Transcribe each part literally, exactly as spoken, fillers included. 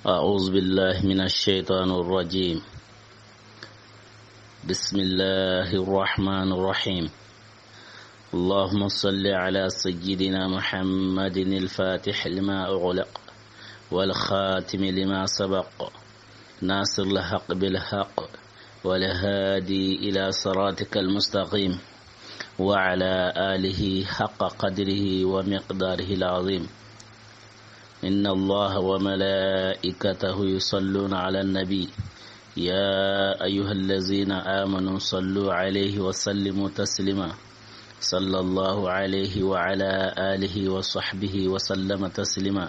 أعوذ بالله من الشيطان الرجيم. بسم الله الرحمن الرحيم. اللهم صل على سيدنا محمد الفاتح لما أغلق والخاتم لما سبق ناصر الحق بالحق والهادي إلى صراطك المستقيم وعلى آله حق قدره ومقداره العظيم. إن الله وملائكته يصلون على النبي، يا أيها الذين آمنوا صلوا عليه وسلموا تسليما. صلى الله عليه وعلى آله وصحبه وسلم تسليما.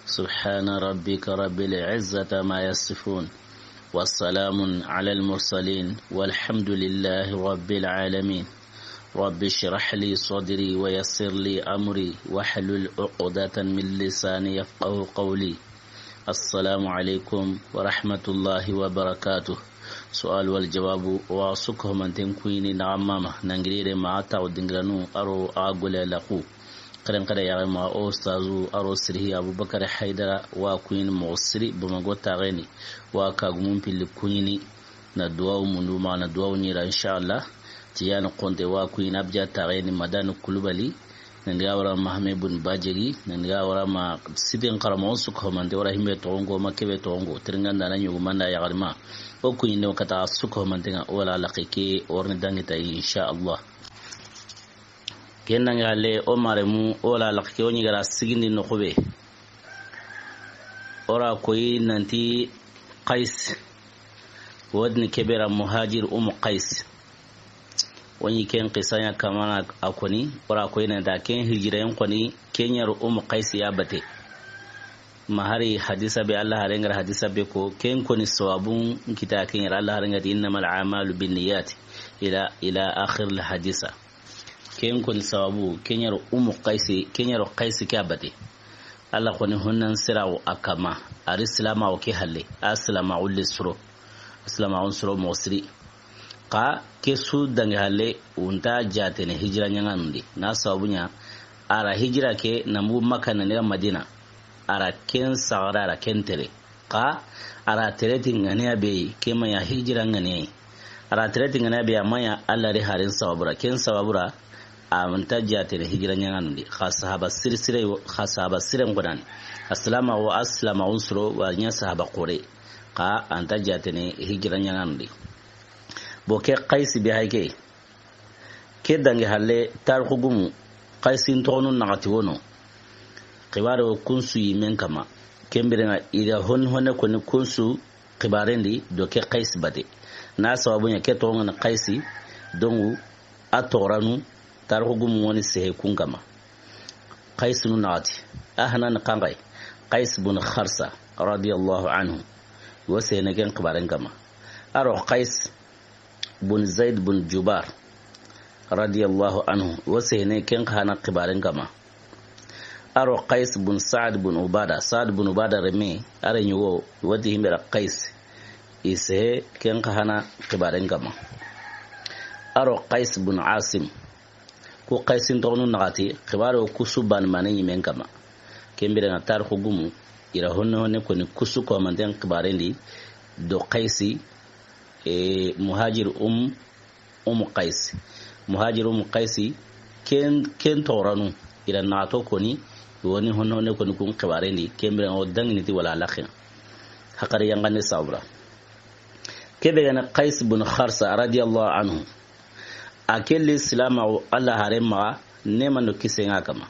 سبحان ربك رب العزة ما يصفون، وسلام على المرسلين، والحمد لله رب العالمين. رب اشرح لي صدري ويسر لي أمري واحلل عقدة من لساني يفقه قولي. السلام عليكم ورحمة الله وبركاته. سؤال والجواب. Wa su ko manten kuyini na amma ma nangirire ma ta o dingiranu aro a gole la ku. Karen kare ya ma o ustazu aro sirhi Abubakar Haidara wa kuyini mo siri Bamako taxeni wa kagumun pilli kuyini. Na duwawu mundu ma na duwawu ɲira, inshallah. Tiyani Konte wa kuyini Abja taxeni Madani Kulubali. Nan diga wara ma Hame Bun Bajegi, nan diga wara ma siden xaramo su ko mante wara himbe toxongo ma kebe toxongo. Tiringa ndana ɲugu manda yaxarima. O kuyinde o kata su ko mante nga wala laqi ke orni dangi ta, inshallah. Ken dangi halle o maremu o la laqi ke o ɲigara sigindi no xube. Ora koyi nanti Qais. Wodni kebera Muhajir Umu Qais. Woni ken qisanya kamana a koni, ora koyi nanta ken hijirayen koni, ken yaro Umu Qais ya bate. Ma hari hadisa be Allah harengara hadisa be ko, ken koni sawabun kita ken yaro Allah harengati, "Innamal a'malu binniyati," ila, ila akhir al hadisa. Ken koni sababu, ken yaro Umu Qaisi, ken yaro Qaisi ke a bate. Allah koni honnan sirawo a kama, ari silamawo ke halle, a silamawo le suro, silamawo suro mo siri. Ka ke su dangi halle, unta jatene hijira ɲanganundi. Na sababu ɲa, ara hijira ke nambu Makka na nega Madina, ara ken sagara, ara ken tere. Xa a ra tereti ŋaniya be yi, ke ma ya hijira ŋaniya yi. A ra tereti ŋaniya be yi, a ma ya Allah ri haren sababura. Ken sababura, a nta jatene hijira ɲaŋanundi. Xa sahaba siri sire yo, xa sahaba siren ŋonani. A silamaxu, a silamaxun soro, wa ɲa sahaba xore. Xa a nta jatene hijira ɲaŋanundi. Bo ke Qaysi be hay ke. Ke dangi halle, tarixu gumu, Qaysin toxonu naxati wono. Xibaare wo kunsu yimen kama. Ken birenŋa, i da hon-, honne koni kunsu xibaarendi do ke Qaysi bate. Na sababu ɲa ke toxo ŋa ni Qaysi, dongu, a toxoranu, tarixu gumu woni sehe kun kama. Qaysinu naxati, a hana ni xanxay, Qays bun Xarsa, radiyallahu anhu, wo sehene ken xibaaren kama. A ro Qays bun Zaid bun Jubar, radiyallahu anhu, wo sehene ken xa hana xibaaren kama. A ro Qays bun Saad bun Ubada, Saad bun Ubada reme, a re ɲugo, wati himbera Qays, i sehe ken xa hana xibaaren kama. A ro Qays bun Asim, ku Qaysin toxonu naxati, xibaare wo kusu bani mane ɲimen kama. Ken birenŋa tarixu gumu, i ra honne honne koni kusu ko manten xibaarendi, do Qaysi, e, Muhajir um, Umu Qaysi. Muhajir Umu Qaysi, ken, ken toxoranu, i ra naxato koni, woni honne honne koni kun xibaarendi, ken birenŋa wo dangini ti wala laxen. Hakari yangande sabura. Kebe gana Qays bun Xarsa radiyallahu anhu. A kelli silamaxu Allah haren maxa, neman do kisen ŋa kama.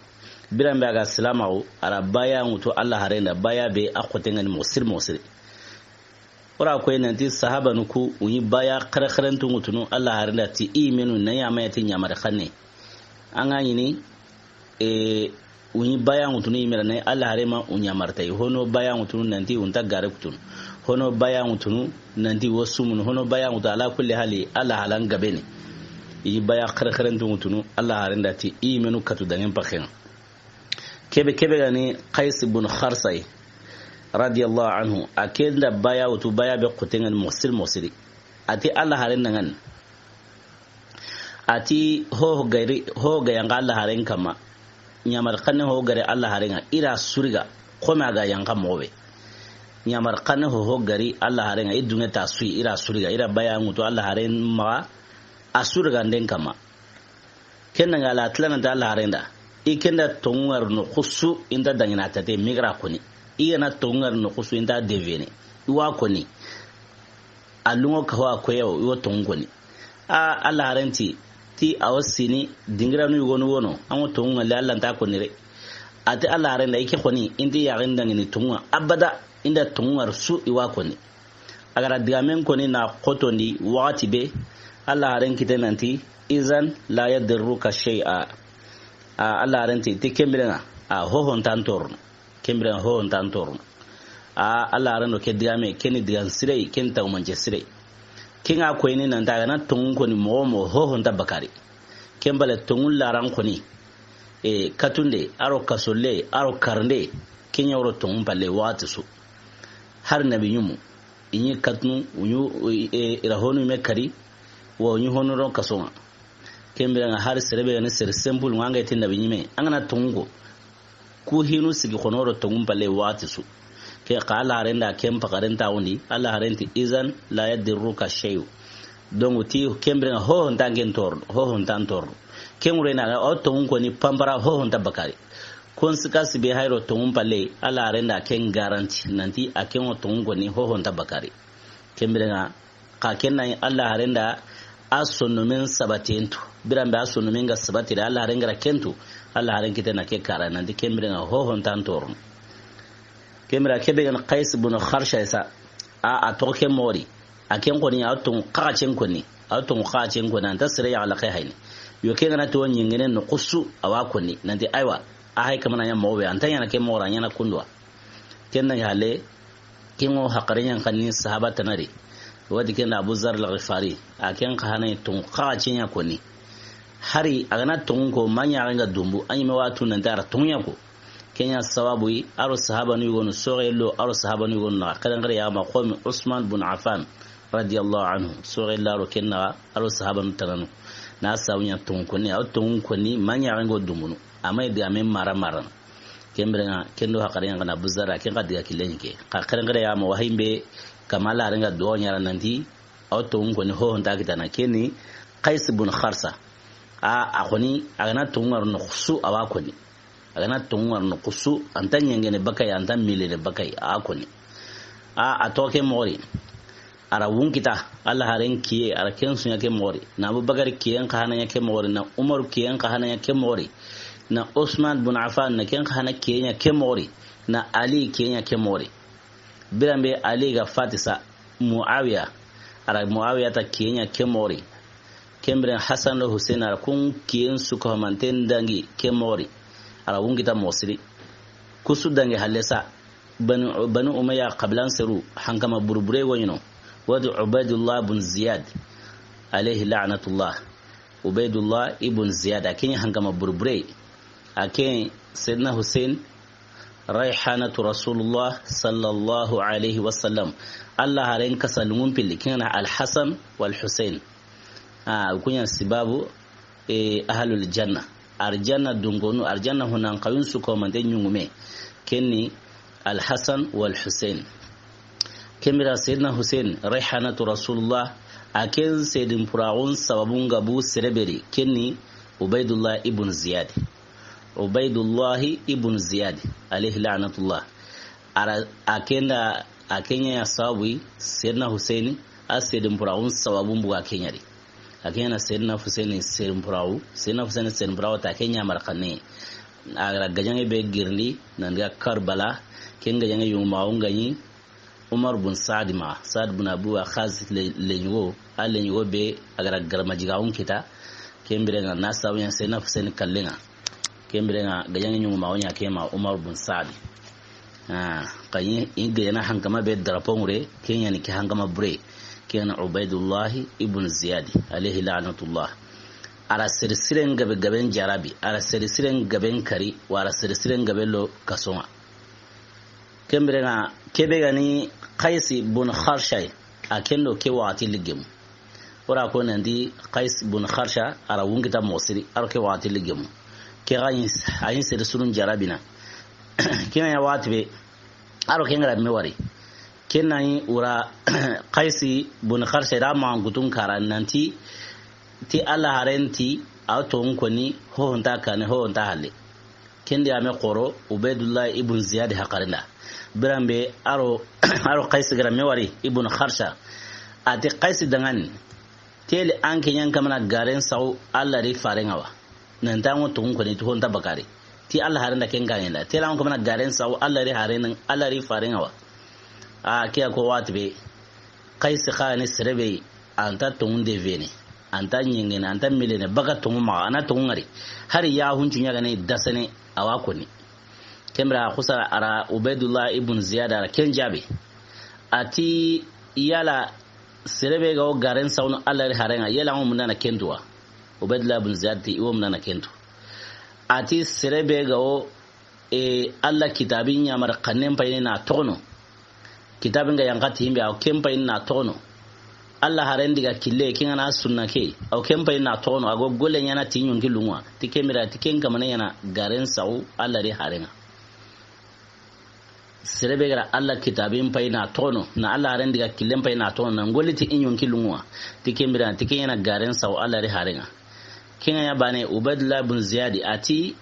Biranbe a ga silamaxu, a ra baya ŋutu Allah haren da, baya be a xoten ŋa ni moxo siri moxo siri. Ora koy nanti sahabanu ku, u ɲi baya xerexerentu ŋutunu Allah haren da ti i menu na ɲamaya ti ɲamare xanne. An ga ɲini, e, u ɲi baya ŋutunu i mera ne, Allah haren ma u ɲamarta yi. Hono baya ŋutunu nanti u nta gare kutunu. Hono baya ŋutunu nanti wo sumunu. Hono baya ŋutu ala kulli hali, Allah halan gabeni. I ɲi baya xerexerentu ŋutunu Allah haren da ti i menu katu dangen paxen ŋa. Kebe, kebe gani Qays bun Xarsa yi, radiyallahu anhu, a ken da baya wutu, baya be xoten ŋa ni moxo siri moxo siri. A ti Allah haren da ŋa ni. A ti ho gari, ho ga yanqa Allah haren kama. Ɲamar xanne ho gare Allah haren ŋa, i ra suriga, xome a ga yanqa moxo be. Ɲamar xanne ho ho gari Alla haren ŋa, i dunŋe ta su yi, i ra su riga, i ra baya ŋutu Alla haren maxa, a su riga nden kama. Ken ŋa a la tilananta Alla haren da. I ken da tonŋu ŋari no xusu, i nta dangina tate migra koni. I ga na tonŋu ŋari no xusu, i nta devene. I wa koni. A lunŋo ka ho a koyawo, i wo tonŋu koni. A Alla haren ti, ti a wo sini, dingiranu yogonu wono, an ŋo tonŋu ŋa le Alla nta koni re. A ti Alla haren da, i ke koni, i nti yaxin dangini tonŋu ŋa abada, i nda tonŋu ŋari su i wa koni. A ga ra digamen koni na xotondi waxati be, Alla haren kite nanti, izan la yadirruka shay'a. A, Alla haren ti, ti ken biren ŋa, a hohon tan torno. Ken biren ŋa hohon tan torno. A, Alla haren do ke digame, ken ni digan sirei, ken ni tawmance sirei. Ken ŋa koyini nanta a ga na tonŋu koni moxo moxo hohon ta bakari. Ken bale tonŋu laran koni. E, katunde, a ro kasolle, a ro karnde, ken ɲa woro tonŋu palle waxati su. Hari nabi ɲumu, i ɲi katunu, u ɲi, e, i ra honu me kari, wa u ɲi honu ro kaso ŋa. Ken biren ŋa hari sere be ga ni sere simple ŋa, an ga ti nabi ɲime, an ga na tonŋu ko. Ku hinu sigi xono ro tonŋu palle waxati su. Ke xa Alla haren da ken paxaren ta wundi, Alla haren ti izan la yadirruka shay'u. Donc ti ken biren ŋa hohon tan ken torno, hohon tan torno. Ken ŋure na o tonŋu koni pampara hohon ta bakari. Kon sika sibe hayro tonŋu palle, Alla haren da ken garanti, nanti a ken ŋo tonŋu koni hohon ta bakari. Ken biren ŋa, xa ken na yi Alla haren da a sonnomen sabatentu. Biran be a sonnomen ga sabatire, Alla haren ga ra kentu, Alla haren kite na ke kara, nanti ken biren ŋa hohon tan torno. Ken bira ke be ga ni Qais bun Kharsha sa, a, a toxo ke moxo ri. A ken koni, a wo tonŋu xaxacen koni. A wo tonŋu xaxacen koni, a nta sere yaxalaxe hayini. Yo ke ga na ti wo ɲingene no xusu, a wa koni. Nanti, aywa, a hay kamana ɲa moxo be, a nta ɲaana ke moxo ra, a ɲaana kunduwa. Ken na hale, ken ŋo haqare ɲan xanni sahaba tana ri. Wadi ken da Abu Zar al-Ghifari. A ken xa hana tonŋu xaxacen ɲa koni. Hari a ga na tonŋu ko, ma ɲaxen ga dumbu, a ɲime wa tu nanti a ra tonŋu ɲa ko. Ken ɲa sababu yi, a ro sahabanu yogonu soxe lo, a ro sahabanu yogonu na, xeren xere ya ma xomi Usman bun Affan, radiyallahu anhu, soxe la ro ken na, a ro sahabanu tananu. Na sabu ɲa tonŋu koni, a wo tonŋu koni, ma ɲaxen go dumunu. A ma yi digamen mara marana. Ken biren ŋa, ken do haqare ɲan xanna Abu Zar, ken xa diga killen ke. Xa xeren xere ya ma wahayi be, kama Alla haren ga do ɲaana nanti, a wo tonŋu koni hohon ta kitana, ken ni Qais bun Kharsha. A, a koni, a ga na tonŋu ŋari no xusu, a wa koni. A ga na tonŋu ŋari no xusu, a nta ɲengene bakay, a nta milene bakay, a wa koni. A, a toxo ke moxo ri. A ra wun kita, Alla haren kiye, a ra ken su ɲa ke moxo ri. Na Abu Bakar kiyen xa hana ɲa ke moxo ri, na Umar kiyen xa hana ɲa ke moxo ri. Na Usman bun Affan, na ken xa hana kiyen ɲa ke moxo ri. Na Ali kiyen ɲa ke moxo ri. Biran be Ali ga fati sa, Muawiya, a ra Muawiya ta kiyen ɲa ke moxo ri. Ken biren Hasan do Husein, a ra kun kiyen su ko manten dangi ke moxo ri. A ra wun kita moxo siri. Ku su dangi halle sa, Banu, Banu Umayya qabilan seru, hankama burubure wo ɲi no. Wadi Ubaidullah bun Ziyad, alayhi la'natullah. Ubaidullah ibn Ziyad, a ken ɲa hankama burubure. A ken Sayyidina Hussein, rayhanatu Rasulullah sallallahu alayhi wa sallam. Alla haren kasalungun pilli, ken ŋa na Al-Hasan wal Hussein. A, ku ɲa sibabu, e, ahlul janna. Arjanna dungonu, arjanna hunan xawin su ko mante ɲungume. Ken ni Al-Hasan wal Hussein. Ken bira Sayyidina Hussein, rayhanatu Rasulullah, a ken seedin puraxun sababun ga bu sere be ri, ken ni Ubaidullah ibn Ziyad. Ubaidullah ibn Ziyad, alayhi la'natullah. A ra, a ken da, a ken ɲa sababu yi, Sayyidina Hussein, a seedin puraxun sababun bu ga ken ɲa ri. A ken ɲa na Sayyidina Hussein seedin puraxu, Sayyidina Hussein seedin puraxu ta ken ɲa marxane. A ga ra gajaŋe be girindi, nan daga Karbala, ken gajaŋe yungumaxun ga ɲi, Umar bun Saad ma, Saad bun Abu Waqqas le, leɲugo, a leɲugo be, a ga ra garamajigaxun kita, ken biren ŋa na sabu ɲa Sayyidina Hussein kallen ŋa. Ken biren ŋa gajaŋe ɲungumaxu ɲa ke ma Umar bun Saad. Ah, xa ɲi, i gayana hankama be drapeau ŋure, ken ɲa ni ke hankama bure, ken ɲa Ubaidullah ibn Ziyad, alayhi la'natullah. A ra sere siren gabe gaben jarabi, a ra sere siren gaben kari, wa a ra sere siren gabe lo kaso ŋa. Ken biren ŋa, ke be ga ni Qaisi bun Kharsha yi, a ken do ke waxati ligemu. O ra ko nanti Qais bun Kharsha, a ra wun kita moxo siri, a ro ke waxati ligemu. Ke ga ɲi, a ɲi sere surun jarabina. Ken ɲa waxati be, a ro ken ga ra me wari. Ken na yi wura Qaysi bun Xarsa da ma gutun kara nanti ti Alla haren ti a toŋu koni ho nta kane ho nta halle. Ken di a me xoro Ubaydullah ibn Ziyad haqarinda. Biranbe aro aro Qaysi gara me wari ibn Xarsa. A ti Qaysi dangani. Tele an ke ɲan kamana garen saw Alla ri faren ŋa wa. Nan ta ŋo toŋu koni ti ho nta bakari. Ti Alla haren da ken kaŋe la. Tele an kamana garen saw Alla ri haren, Alla ri faren ŋa wa. A ke ko wati be. Qaysi xa ni sere be an ta toŋu de vene. An ta ɲengene, an ta milene, baka toŋu ma, a na toŋu ŋari. Hari ya huncu ɲaga ne dasene a wa koni. Ken bira xusa ara Ubaydullah ibn Ziyad ara ken jaabi. A ti yala sere be ga wo garen sawno Alla ri haren ŋa, yala ŋo mundana kentu wa? Ubaydullah ibn Ziyad ti i wo mundana kentu. A ti sere be ga wo, e, Alla kitabi ɲamar xannen payini na toxono. Kitabin ga yanqa ti himbe, a wo ken payini na toxono. Alla haren diga kille, ken ŋa na sunna ke, a wo ken payini na toxono, a go golle ɲana ti ɲonki lunŋa. Ti ken bira, ti ken kamane ɲana garen saw Alla ri haren ŋa. Sere be gara Alla kitabin payini na toxono, na Alla haren diga killen payini na toxono, na golli ti i ɲonki lunŋa. Ti ken bira, ti ken ɲana garen saw Alla ri haren ŋa. Ken ŋa ya bane Ubaydullah ibn Ziyadi a ti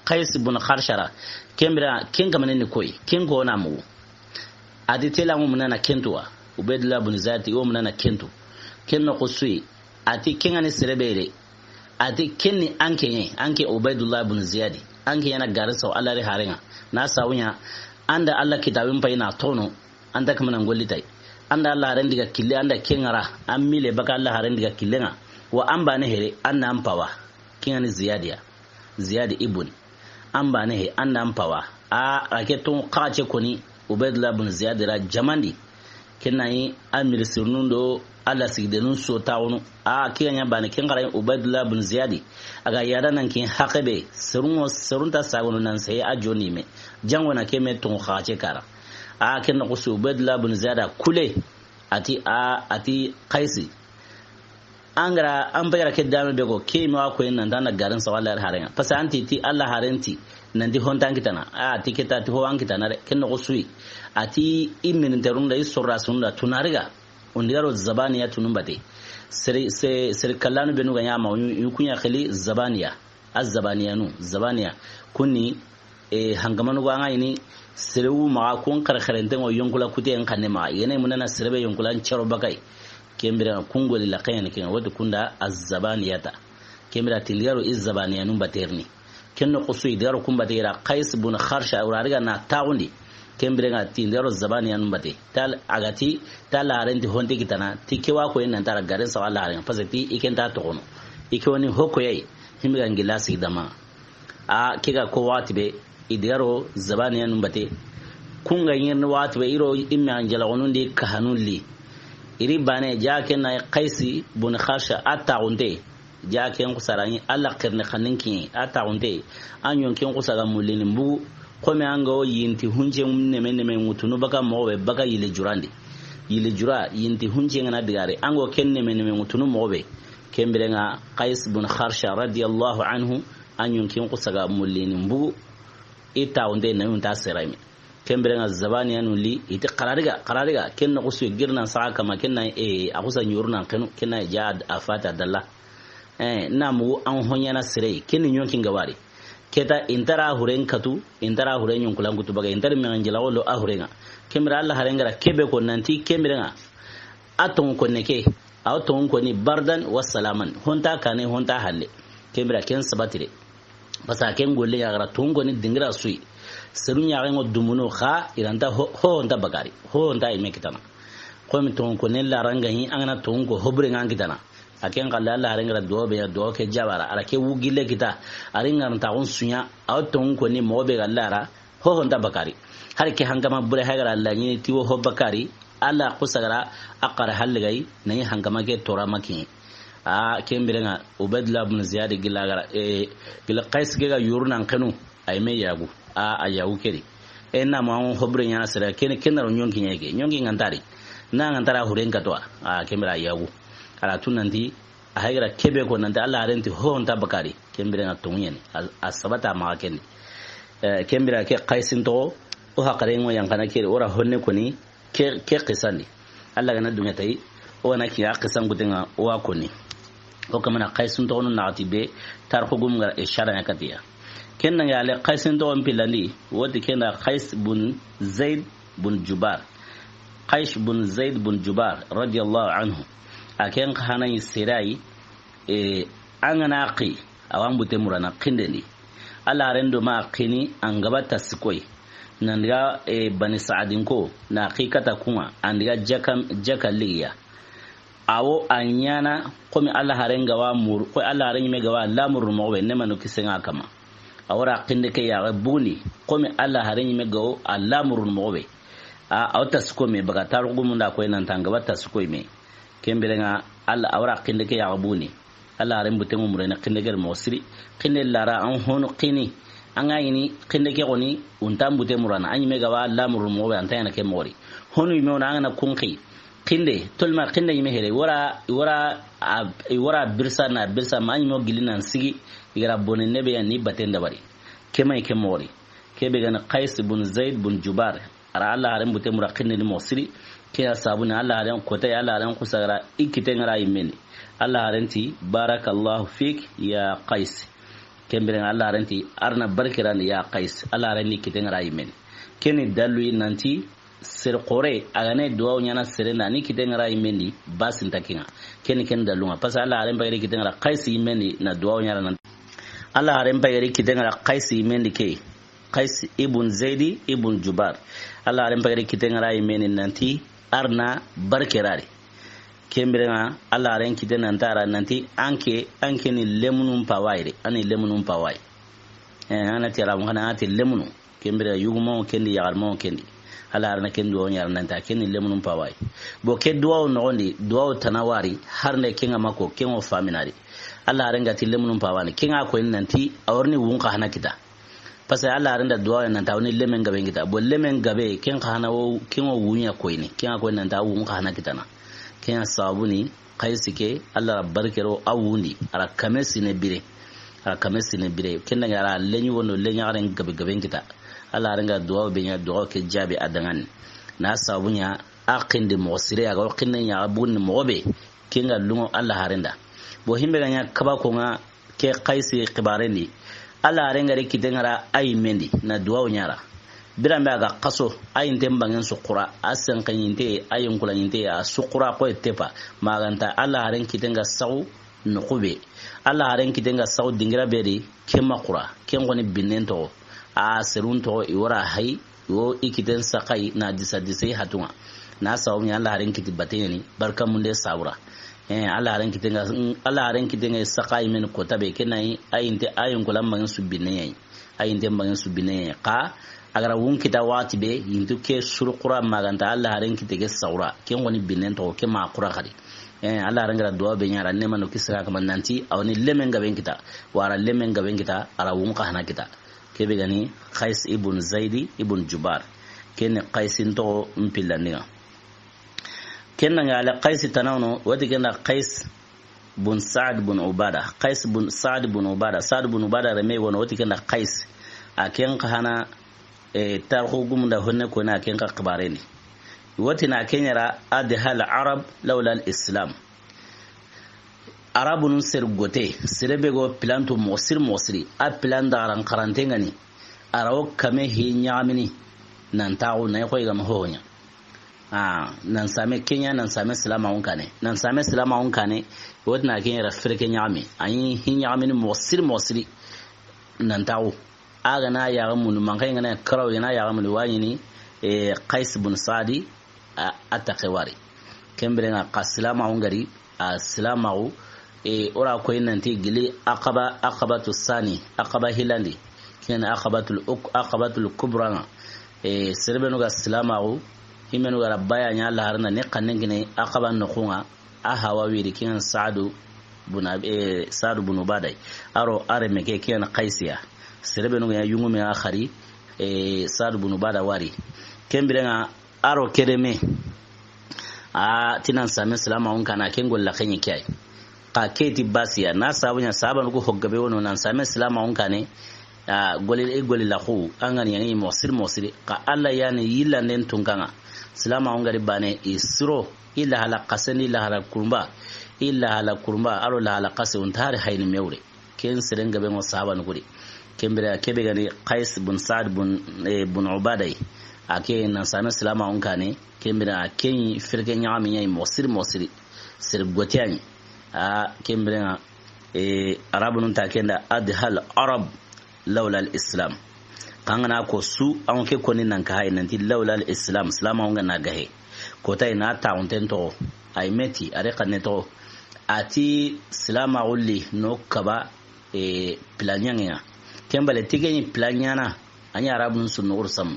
Qays ibn Kharshara. Ken bira, ken kamane ni koy, ken ko na mugu. A ti tela ŋo mundana kentu wa? Ubaydullah ibn Ziyadi o mundana kentu. Ken no xusuyi. A ti ken ŋa ni sere be re. A ti ken ni an ke ɲe, an ke Ubaydullah ibn Ziyadi. An ke ɲana garen saw Alla ri haren ŋa. Na sawuɲa, an da Alla kitabin payini na toxono, an ta kamana golli tay. An da Alla haren diga kille, an da ken ŋara, an mile baka Alla haren diga kille ŋa. Wa an bane here, an na an pawa. Ken ŋa ni Ziyadi ya. Ziyadi ibn. An bane he, an da an pawa. A, a ke toŋu xace koni, Ubaydullah ibn Ziyadi ra jamandi. Ken na yi a mirisirnun do Alla sigidenun so taxunu. A, ke ga ɲa bane, ken xara Ubaydullah ibn Ziyadi. A ga yada nan ken haqe be, serun ŋo, serun ta sagonu nan seye a joni me. Jango na ke me toŋu xace kara. A, ken na xusu Ubaydullah ibn Ziyadi a kule. A ti a, a ti Qaysi. An gara, an pegara ke dame be ko, ke ma wa koyi nan ta na garen saw Alla ri haren ŋa. Parce que an ti, ti Alla haren ti, nan ti ho nta an kitana. A, ti ke ta, ti ho an kitana de, ken no xusuyi. A ti i mini terun da, i sorra sun da, tunariga. Undi garo Zabaniya tunun bate. Seri, se, seri kallanu benu ga ɲa ma, u, u kuɲa xili Zabaniya. A Zabaniyanu, Zabaniya. Kunni, e, hankamanu go an ga ɲini, serewu maxa kun xerexerenten ŋo yonkula kute en xanne maxa. Yene mundana sere be yonkula n cero bakay. Ken bira kun goli la xeyene ken ŋa, wati kunda a Zabaniyata. Ken bira tindi garo i Zabaniyanu baterni. Ken no xusuyi, i di garo kun bate ira Qays bun Kharsha, wura riga na taxundi. Ken bira ŋa tindi garo Zabaniyanu bate. Tal, a ga ti, ta Alla haren ti ho nta i kitana, ti ke wa koyi nan ta ra garen saw Alla haren ŋa, parce que ti i ken ta toxono. I ke woni ho koyi, himbe ga ngila sigi dama. A, ke ga ko wati be, i di garo Zabaniyanun bate. Kun ga ɲerni wati be, i ro i me an jalagonun di kahanun li. I ri bane, ja ken na Qaysi bun Kharsha, a taxunte. Ja ken xusara ni Alla xerni xannen kiɲe, a taxunte. A ɲonken xusa ga mullini mbugu. Xo me an ga wo yinti hunce neme neme ŋutunu baka moxo be, baka yile jurandi. Yile jura, yinti hunce ŋa na digare. An ga wo ken neme neme ŋutunu moxo be. Ken bire ŋa Qays bun Kharsha radiyallahu anhu, a ɲonken xusa ga mullini mbugu. I taxunte na yunta serayme. Ken bire ŋa Zabaniyanu li, i ti xarariga, xarariga, ken na xusu girnan saxa kama, ken na, e, a xusa ɲoru nan xenu, ken na ja a fata dalla. E, na mugu an hoɲana sirei, ken ni ɲonkin gabari. Keta, i nta ra huren katu, i nta ra huren ɲonkulan kutu baga, i nta ra mexen jela wolo a huren ŋa. Ken bire Alla haren ga ra kebe ko nanti, ken bire ŋa, a toŋu konne ke, a wo toŋu koni bardan wa salaman, ho nta kane, ho nta halle. Ken bire ken sabatire. Parce que ken golle ya ga ra toŋu koni dingira suyi. Seru ɲaxen ŋo dumunu xa, i ra nta ho, ho nta bakari, ho nta i me kitana. Xo mi toŋu koni la ranga hi, an ga na toŋu ko hobure ŋa an kitana. A ken xalle Alla haren ga ra duwa be ya, duwa ke jabara, a ra ke wugille kita, a ri ŋa ra nta xun suɲa, a wo toŋu koni moxo be ga la ra, ho ho nta bakari. Hari ke hankama bure hay ga ra la ɲini ti wo ho bakari, Alla xusa ga ra a xara halle gay, na yi hankama ke tora makin. A, ken bire ŋa, Ubaydullah bun Ziyad gila ga ra, e, gila Qays ke ga yuru nan xenu, ay me yagu. A, a yagu kedi. E, na ma on hobure ɲana sere, ken, ken na ro ɲonki ɲeke, ɲonki ŋa nta ri. Na ŋa nta ra huren katwa. A, ken bire a yagu. A ra tu nanti, a hay ga ra kebe ko nanti Alla haren ti ho nta bakari. Ken bire ŋa toŋu ɲeni. A, a sabata maxa ken di. E, ken bire ke Qaysin toxo, o haqaren ŋo yan xana kedi, o ra honne koni, Ke, ke qisandi. Alla ga na duŋe tayi, o ga na kiya qisan kuteŋa, o wa koni. O kamana Qaysin toxonu naxati be, tarixu gum ga ra isara ɲa katiya. Ken na ŋa ale Qaysin toxon pilandi, woti ken da Qays bun Zayd bun Jubar. Qays bun Zayd bun Jubar, radiyallahu anhu. A ken xa na yi sirayi, e, an ga na xi, a wa n bute murana xinde ndi. Alla haren do ma xini an ga ba tasi koy. Nan daga, e, Bani Saadin ko, na xi kata kuŋa, an daga jaka, jaka ligiya. A wo a ɲaana, komi Alla haren ga wa mur, ko Alla haren ɲi me ga wa lamuru moxo be, ne manu kiseŋa kama. A wara xinde ke ya bugundi, komi Alla haren ɲi me ga wo a lamuru moxo be. A, a wo tasi ko me, baga tarixu gumunda koy nan ta an ga ba tasi koy me. Ken biren ŋa, Alla, a wara xinde ke ya bugundi. Alla haren bute ŋo murene xinde ke moxo siri. Xinde lara an hono xini. An ga ɲi ni xinde ke xoni, o nta n bute murana. An ɲi me ga wa lamuru moxo be, an ta ɲaana ke moxo ri. Honu ɲi me wona an ga na kun xi. Xinde, tolma xinde ɲi me here. Wara, wara, a, wara birsa na birsa ma an ɲi me gili nan sigi. I ga ra bone ne be ya ni baten dabari. Ke ma ɲi ke moxo ri. Ke be ga ni Qays bun Zayd bun Jubar. A ra Alla haren bute mura xinni moxo siri. Ke ya sabu ni Alla haren kota, Alla haren kusa ga ra i kite ŋa ra yi me ndi. Alla haren ti, "Barakallahu fik ya Qays." Ken biren ŋa Alla haren ti, "Arna barke ra ndi ya Qays." Alla haren ni kite ŋa ra yi me ndi. Ken ni dallu yi nanti sere xore, a ga ne duwawu ɲaana sere nda ni kite ŋa ra yi me ndi, basi nta kiŋa. Ken ni ken dallu ŋa. Parce que Alla haren bagari kite ŋa ra Qays yi me ndi na duwawu ɲaana nan. Alla haren bagari kite ŋa ra Qays yi me ndi ke. Qays ibn Zaydi ibn Jubar. Alla haren bagari kite ŋa ra yi me ndi nanti arna barke ra ri. Ken biren ŋa Alla haren kite nan ta ra nanti anke, anke ni lemunun pawayi de. Ani lemunun pawayi. Eh, an na ti Arabu xana, an na ti lemunu. Ken biren ŋa yugumo ken di, yaxarimo ken di. Alla haren na ken duwawu ɲaana nan ta, ken ni lemunun pawayi. Bo ke duwawu noxon di, duwawu tana wari, har ne ken ŋa ma ko, ken ŋo famina di. Alla haren ga ti lemunun pawayi, ken ŋa ko nanti, a wa ri ni wun xa hana kita. Parce que Alla haren da duwa nan ta woni lemen gabe n kita. Bo lemen gabe, ken xa hana wo, ken wo wunya koyni. Ken xa koyni nan ta wun xa hana kitana. Ken ya sabu ni, Qaysi ke, Alla ra barke ro a wundi. A ra kame sine bire. A ra kame sine bire. Ken da ŋa a ra leɲi wono leɲa garen gabe gabe n kita. Alla haren ga duwa be ɲa duwa ke jabi a da ŋa ni. Na sabu ɲa, a xindi moxo sire, a ga wo xindi ɲa, a bugundi moxo be. Ken ŋa luŋo Alla haren da. Bo himbe ga ɲa kaba ko ŋa, ke Qaysi xibaren di. Alla haren ga ri kite ŋa ra a yi me ndi, na duwawu ɲa ra. Biran be a ga xaso, a yinten bangen su xura, a senxeɲinte, a yinkulaɲinte, a su xura koy tepa. Ma ga nta Alla haren kite ŋa saxu noxu be. Alla haren kite ŋa saxu dingira be di, ke ma xura, ken xoni binnen toxo. A serun toxo, i wara hay, Wo i kiten saxayi na disa disa i hatuŋa. Na sabu ɲa Alla haren kiti bateɲeni, barka munde sabura. Eh, Alla haren kiten ŋa, Alla haren kiten ŋa saxayi men kota be ke na yi, a yinte, a yinkola mangin su binne yi. A yinte mangin su binne yi. Xa, a ga ra wun kita waxati be, yintu ke suru xura ma ga nta Alla haren kite ke saxura. Ken xoni binnen toxo, ke ma xura xadi. Eh, Alla haren ga ra duwa be ɲa ra, ne manu kisira kama nanti, a wa ni lemen gaben kita. Wara lemen gaben kita, a ra wun xa hana kita. Ke be ga ni Qays ibn Zaydi ibn Jubar. Ken ni Qaysin toxo n pillandiŋa. Ken na ŋa ale Qaysi tana wono, woti ken da Qays bun Sa'd bun Ubada. Qays bun Sa'd bun Ubada. Sa'd bun Ubada reme wono, woti ken da Qays. A ken xa hana, e, tarixu gumunda honne ko na ken xa xibaren di. Woti na ken ɲa ra adhal Arab lawla al Islam. Arabunun sere gote, sere be go pilanto moxo siri moxo siri, a pilan da xaran xarante ŋa ni, a ra wo kame hi ɲaxamini, nan taxu na yi xoyi ga ma hohoɲa. Ah, nan same ke ɲa, nan same silamaxun kane. Nan same silamaxun kane, woti na ke ɲa ra fere ke ɲaxami. A yi hi ɲaxamini moxo siri moxo siri, nan taxu. A ga na yaxa mundu, manxay ga na karaw, i ga na yaxa mundu, wa ɲini, e, Qays bun Sa'di, a, a taxe wari. Ken biren ŋa xa silamaxu ŋa ri, a silamaxu, e, o ra koyi nanti gili Aqaba, Aqabatu Sani, Aqaba hilandi, ken Aqabatul uk-, Aqabatul Kubra ŋa. E, sere benu ga silamaxu, himenu ga ra baya ɲa Alla haren da ni xannen kine Aqaba noxu ŋa, a hawa wiri ken Sa'du bun Ab-, e, Sa'du bun Ubada. A ro a reme ke ken Qaysiya. Sere benu ga ɲa yungume a xari, e, Sa'du bun Ubada wari. Ken biren ŋa a ro ke reme. A ti nan same silamaxun kane, ken golla xenye ke yi. Xa ke ti basiya, na sabu ɲa sahabanu ku ho gabe wono nan same silamaxun kane, A goli, i goli la xu, an ga ni ɲaŋi moxo siri moxo siri. Xa Alla ya ni yillanden tunkaŋa. Silaamaxu ŋa ri baane, i siro, i lahala xasendi, i lahala kurumba, i lahala kurumba, a ro lahala xase, o nta hari hayini me wure. Ken seren gabe ŋo sahaabanu kudi. Ken bire, ke be ga ni Qays bun Saad bun, eh, bun Ubaada yi. A ke nan saana silaamaxu kaane, ken bire a ke ɲi fereke ɲaxami ɲa yi moxo siri moxo siri. Sere gote ya ɲi. A ken bire ŋa, eh, Arabunun ta ken da adhal Arab lawla al Islam. Xa an ga na ko su, an ke koni nan ka hay nanti lawla al Islam, silaamaxu ŋa na gahe. Ko ta i na taaxunten toxo, ay meti, a ri xanne toxo. A ti silaamaxu li no kaba, e, pilaɲaŋe ŋa. Ken bale ti ke ɲi pilaɲana, a ɲi Arabunun su noxuru samu.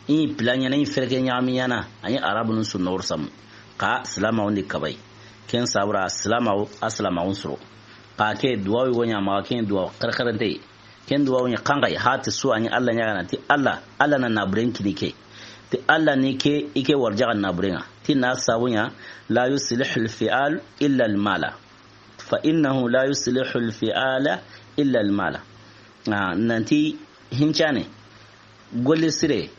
I ɲi pilaɲana, i ɲi fereke ɲaxami ɲana, a ɲi Arabunun su noxuru samu. Xa silaamaxu ndi kaba yi. Ken sabura silaamaxu, a silaamaxun suro. Xa ke duwawu wo ɲa maxa, ken duwawu xerexerente yi. Ken duwawu ɲi xanxayi, hati su a ɲi Alla ɲaagana ti Alla, Alla na naaburen kini ke. Ti Alla ni ke, i ke warjaxa naaburen ŋa. Ti na sabu ɲa, la yuslihul fi'al illa al mala. Fa innahu la yuslihul fi'ala illa al mala. Ah, nanti hincane, golli sire,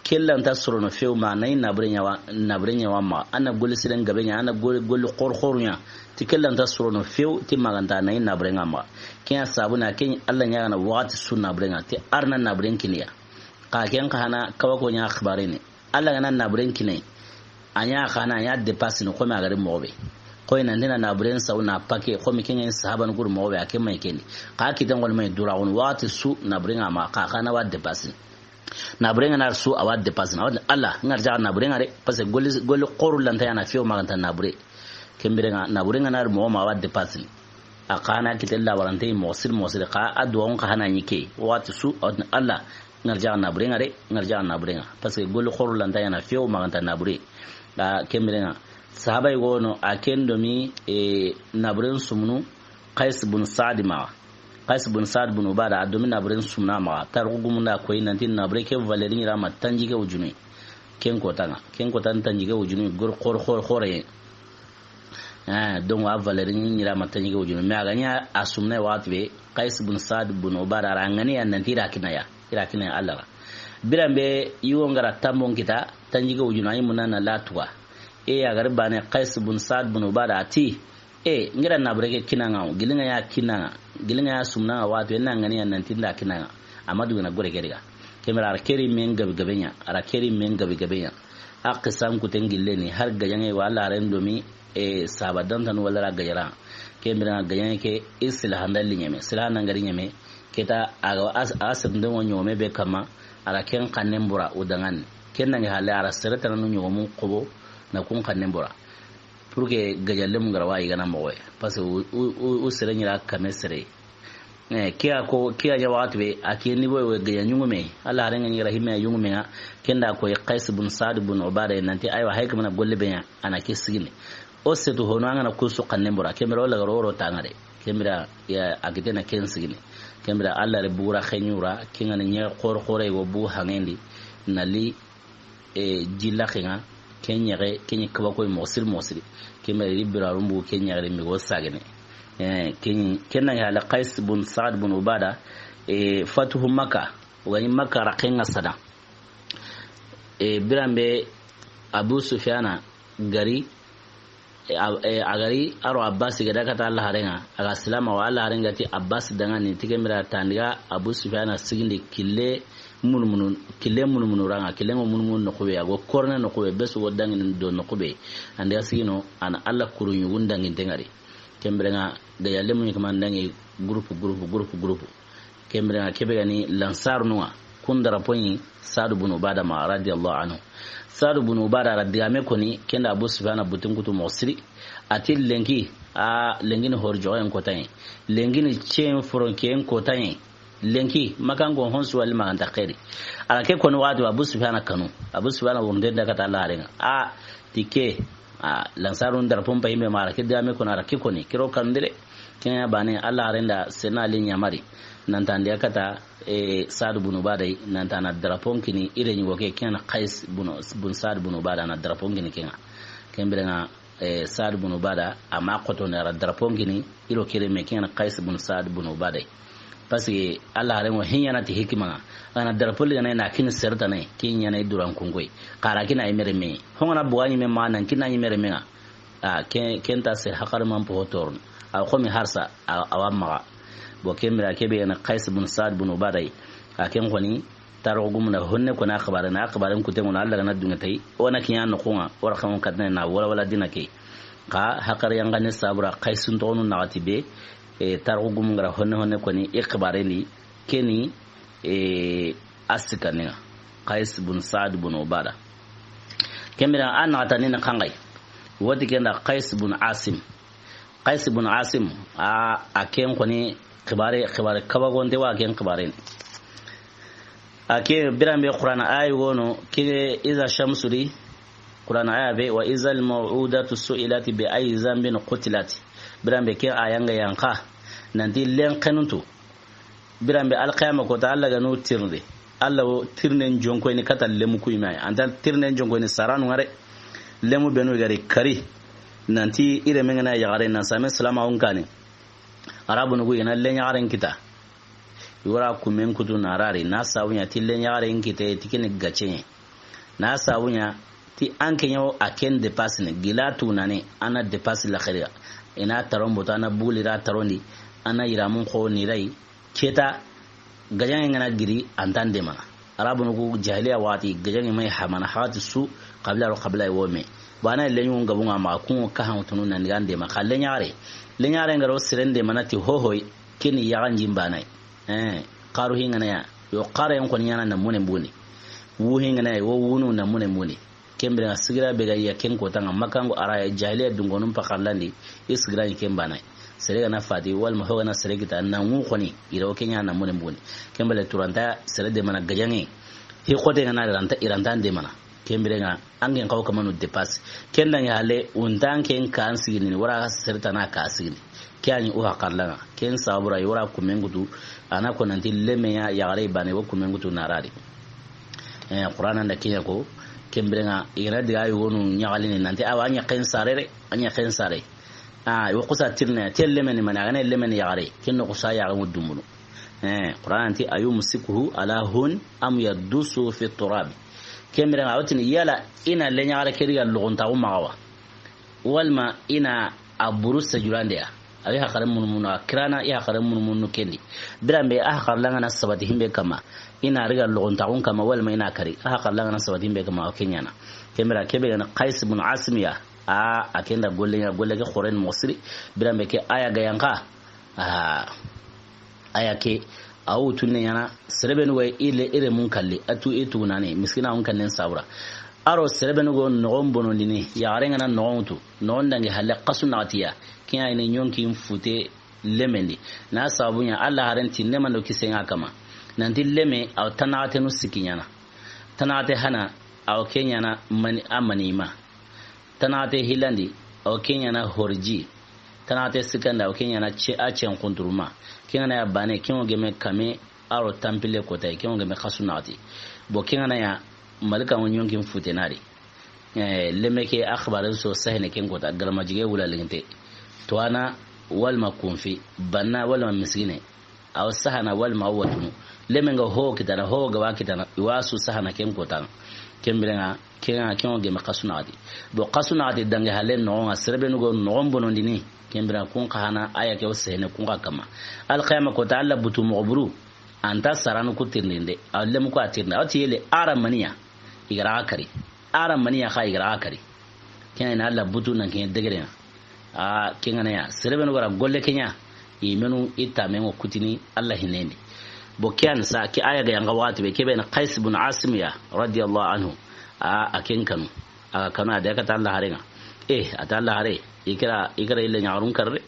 ke lanta sorono few ma na i naabure ɲa wa, naabure ɲa wa maxa. A na golli siren gabe ɲa, a na golli, golli xor xoru ɲa. Ti ke lanta sorono few, ti maxa nta na i naabure ŋa maxa. Ke ya sabu na ke ɲi Alla ɲaagana waxati su naabure ŋa. Ti a ri na naaburen kini ya. Xa ken xa hana kaba ko ɲa xibaare ni. Alla ga na naaburen kini, a ɲa xa na, a ɲa dépassini, xo mi a ga ri moxo be. Xo i nanti na naaburen sawu na pake, xo mi ke ŋa ni sahaabanu kuri moxo be, a ke ma ɲi ken di. Xa kiten xo ni ma ɲi duraxunu, waxati su naaburen ŋa maxa, xa na wa dépassini. Naaburen ŋa na su a wa dépassini. A wa ti Alla, ŋa ri jaxa naaburen ŋa de, parce que golli, golli xoru lanta ɲaana few maxa nta naabure. Ken bire ŋa, naaburen ŋa na ri moxo ma a wa dépassini. A xa na kite lawarante moxo siri moxo siri, xa a duwawu xa hana ɲi ke. Waxati su, a wa ti Alla, ŋa ri jaxa naaburen ŋa de, ŋa ri jaxa naaburen ŋa. Parce que golli xoru lanta ɲaana few maxa nta naabure. A ken bire ŋa, sahaaba yi go no, a ken do mi, e, naaburen sumunu, Qays bun Saad maxa. Qays bun Saad bun Ubaada, a do mi naaburen sumuna maxa. Taarixu gumun da a koyi nanti naabure ke valeur ɲi ra ma tanjikke wujunu. Ken kota ŋa. Ken kota tanjikke wujunu, gor xor xor xore. Eh, donc a valeur ɲi ra ma tanjikke wujunu. Mais a ga ɲa a sumuna waxati be, Qays bun Saad bun Ubaada, a ra ŋa ni ya nanti i ra kini a ya. I ra kini a ya Alla ra. Biran be, yugo ŋa ra tambon kita, tanjikke wujunu, a ɲi muna na la tuga. E, a ga ri baane, Qays bun Saad bun Ubaada, a ti, e, n ga ra naabure ke kini a ŋa, gilli ŋa ya kini a ŋa, gilli ŋa ya sumuna ŋa waxati, e na ŋa ni ya nanti n da kini a ŋa. A ma dugu na gore ke di ga. Ken bire a ra ke ri men gabe gabe ɲa, a ra ke ri men gabe gabe ɲa. A xisan kuten gille ni, hari gajaŋe wa Alla haaren do mi, e, sahaaba dantanu walla ra gajara. Ken bire ŋa gajaŋe ke, i silahanda li ɲeme, silahanda ŋa ri ɲeme, ke ta a ga a, a sirinde ŋo ɲogome be kama, a ra ken xannen bura o daŋan. Ken na ŋa halle a ra sere tananu ɲogomun xobo, na kun xannen bura. Pour que gajalle mu ŋa ra wa i ga na moxo ye. Parce que u, u, u, u sere ɲi ra kame sere. Eh, ke ya ko, ke ya ɲa waxati be, a ke niveau wo gaja ɲuŋume. Alla haaren ŋa ɲi ra hime ɲuŋume ŋa, ken da a koyi Qays bun Saad bun Ubaada nanti, aywa, hay ke mana golle be ɲa, a na ke sigini. O setu hono a ŋa na kusu xannen bura, ken bire o la ga ro ro ta ŋa de. Ken bire ya, a kite na ken sigini. Ken bire Alla re bura xeɲura, ken ŋa ni ɲa xor xore wo bu haŋendi, na li e, jilla ke ŋa, ken ɲaxe, ken ɲi kaba koy moxo siri moxo siri. Ken bire ri birarun bu ken ɲaxe ri mi go sagene. E, ken ɲi, ken na ɲa halle Qays bun Saad bun Ubaada, e, fatuhu Makka, o ga ɲi Makka ra ken ŋa sada. E, biran be Abu Sufyana ga ri, E, a, e, a ga ri a ro Abbas ga da kata Alla haaren ŋa, a ga silaama wa Alla haaren ŋa ti Abbas daŋa ni ti ken bire tandiga Abu Sufyana sigindi kille munumunu, kille munumunu ra ŋa, kille ŋo munumunu noxu be, a go korne noxu be, be su go daŋini do noxu be. An da sigino, a na Alla kuru ɲugun daŋinte ŋa ri. Ken bire ŋa gajalle mu ɲi kama daŋi groupe, groupe, groupe, groupe. Ken bire ŋa ke be ga ni Lansaarunu ŋa, kun darapo ɲi Saadu bun Ubaada ma, radiyallahu anhu. Saadu bun Ubaada a ra digaame koni, ken da Abu Sufyana butin kutu moxo siri. A ti lenki, a lenki ni hori joxoyen kota ɲi. Lenki ni cen foronkiyen kota ɲi. Lenki, makan ko hon su wali maganta xeeri. A ra ke koni waxati Abu Sufyana kanu. Abu Sufyana wurunde da kata Alla haaren ŋa. A ti ke, a, Lansaarun darapon pa himbe ma a ra ke digaame koni, a ra ke koni, ke ro kanu de. Ken ya baane, Alla haaren da Sena Ali ɲamari, nan ta an diga kata, e, Saadu bun Ubaada yi, nan ta na darapon kini i re ɲi go ke, ken ŋa na Qays bun, bun Saadu bun Ubaada, na darapon kini ken ŋa. Ken bire ŋa, e, Saadu bun Ubaada, a ma xoto na ra darapon kini i ro ke re me, ken ŋa na Qays bun Saadu bun Ubaada yi. Parce que Alla haaren ŋo hiɲana ti hikima ŋa. A ga na drapeau li ga na i na kini sere tana, ke ɲana i duran kunkoy. Xa ra kini a yinme renme. Ho ga na bogu a yinme ma, nan kini a yinme renme ŋa. A, ke, ken ta sere haqare man po ho toron. A xo mi harsa, a, a wa maxa. Bon, ken bire ke be ga na Qays bun Sa'd bun Ubaada yi. A ken xoni, taarixu gumun da honne koni a xibaare na, a xibaaren kuten ŋo na Alla ga na duŋe tay. O na kiɲa noxon ŋa, o ra xamun katana na wala wala dina ke. Xa haqare yanqane sabu ra Qays n toxonu naxati be, e, taarixu gumun ga ra honne honne koni i xibaare ni, keni, e, a sikkanin ŋa. Qays bun Sa'd bun Ubaada. Ken bire a naxatani na xanŋay. Woti ken da Qays bun Asim. Qays bun Asim, a, a ken xoni xibaare, xibaare kabagonte wa ken xibaare ni. A ke biran be Qur'an aya wono, ke iza shamsu di, Qur'an aya be, wa izal maw'udatu su'ilat bi ayi zambin qutilat. Biran be ke aya nga yanqa, nanti len xenuntu. Biran be alqiyama kota Alla ga nu tirindi. Alla wo tirinen jonkoyini kata lemu ku yime. Anta tirinen jonkoyini saranu ŋa re. Lemu benu ga ri kari. Nanti i renme nga na yaxare nan same salama on kani. Arabunu ku i ga na lenyaxaren kita. I wara kumen kutu na rari. Na sabu ɲa ti lenyaxaren kite ti kini gacenye. Na sabu ɲa ti an ke ɲa wo a ken dépasse ni. Gila tunane, a na dépasse laxiriya. I na taron boto, a na buguli ra tarondi. A na yiramun xo ni ray. Keta, gajaŋe nga na giri, antan demana. Arabunu ku jahiliya waxati, gajaŋe may hamana, hawati su, qabila ro qabila wo me. Bana lenyun gabunga ma, kun ka han tunu nan digan dema. Xa lenyaxare. Lenyaxare nga ro seren demana ti hohoy, keni yaxan jin bana. Eh, xaru hingana ya. Yo xara en kon ɲana na mune mbuni. Wu hingana ya, wo wunu na mune mbuni. Ken bire ŋa sigira be ga ya ken kota ŋa makango ara ya jahiliya dungonun paxallandi, i sigira ni ken bana. Sere ga na fati, walma ho ga na sere kita, na ŋu xoni, i ra wo ken ɲa na mune mbuni. Ken bale turanta sere demana gajaŋe. Hi xote ga na ranta, i ranta demana. Ken bire ŋa, an ken xaw kamanu dépasse. Ken dangi hale, untan ken kan sigini, wara sere tana ka sigini. Ke a ɲi o hakarla ŋa. Ken sabura, i wara kumen kutu, a na ko nanti leme ya yaxare bane, wo kumen kutu na rari. Eh, Qur'ana nda kiɲa ko, ken bire ŋa, i ga na diga yogonu ɲaxalini nanti, awa, a ɲa ken sare re, a ɲa ken sare. Ah, i wo xusa tirne, te lemeni mani, a ga na lemeni yaxare, ken no xusa yaxare mu dumunu. Eh, Qur'ana nanti, ayumsikuhu ala hun am yaddusu fi turab. Ken bire ŋa, a wo tini, yala, i na lenyaxare ke diga loxontaxu maxa wa. Walma i na a buru sejurande ya. A wi haxare munumunu, a kirana i haxare munumunu kendi. Biran be a haxarla nga na sabati himbe kama. I na riga loxontaxun kama, walma i na kari. A haxarla nga na sabati himbe kama, o ke ɲana. Ken bire ke be ga na Qays bun Asim ya. A, a ken da golle ɲa, golle ke xoren moxo siri. Biran be ke aya ga yanqa. Ah, aya ke, a wutunne ɲana, serebenu ga ile ire mun kalli, a tu i tugunane, miskina un kallen sabura. Aro serebenu go noxon bonondini, yaxare nga na noxon wutu, noxon dangi halle xasu naxatiya, kiya ine ɲonkin fute lemendi. Na sabu ɲa, Alla haren ti nemando kisenga kama. Nanti leme, aw tanaxatenu sikki ɲana. Tanaxate hana, aw ke ɲana mani, a manima. Tanaxate hilandi, aw ke ɲana horji. Tanaxate sikandi, aw ke ɲana ce-, a cen kunturuma. Ke ŋa na ya bane, ke ŋo geme kame, aro tampile kotay, ke ŋo geme xasu naxati. Bo ke ŋa na ya, malika ŋo ɲonkin futenari. Eh, leme ke a xibaren so sahene ken kota, garama jige wula lingte. Tuwana walma kunfi, banna walma miskine. Aw sahana walma aw watunu. Lemen ga ho kitana, ho ga wa kitana, i wa su sahana ken kota. Ken bire ŋa, ken ŋa, ken ŋo geme xasu naxati. Bo xasu naxati dangi halen noxon ŋa, serebenu go noxon bonondini. Ken bire ŋa kun xa hana, aya ke wo sehene kun xa kama. Alqiyama kota, Alla butu moxo buru. Anta saranu ku tirindinde. Aw lemu ku a tirinde. Aw ti yele, ara maniya. I ga ra kari. Ara maniya xa i ga ra kari. Ken ina Alla butu nan ken degere ŋa. A, ke ŋa na ya, serebenu ga ra golle ke ɲa, i menu i tamen ŋo kutini Alla hinendi. Bo ke an sa, ke aya ga yanga waxati be, ke be na Qays bun Asim ya, radiyallahu anhu. A, a ken kanu. A ga kanu a de kata Alla hare ŋa. Eh, a ta Alla hare, i kira, i kira ile ɲaxarun karre.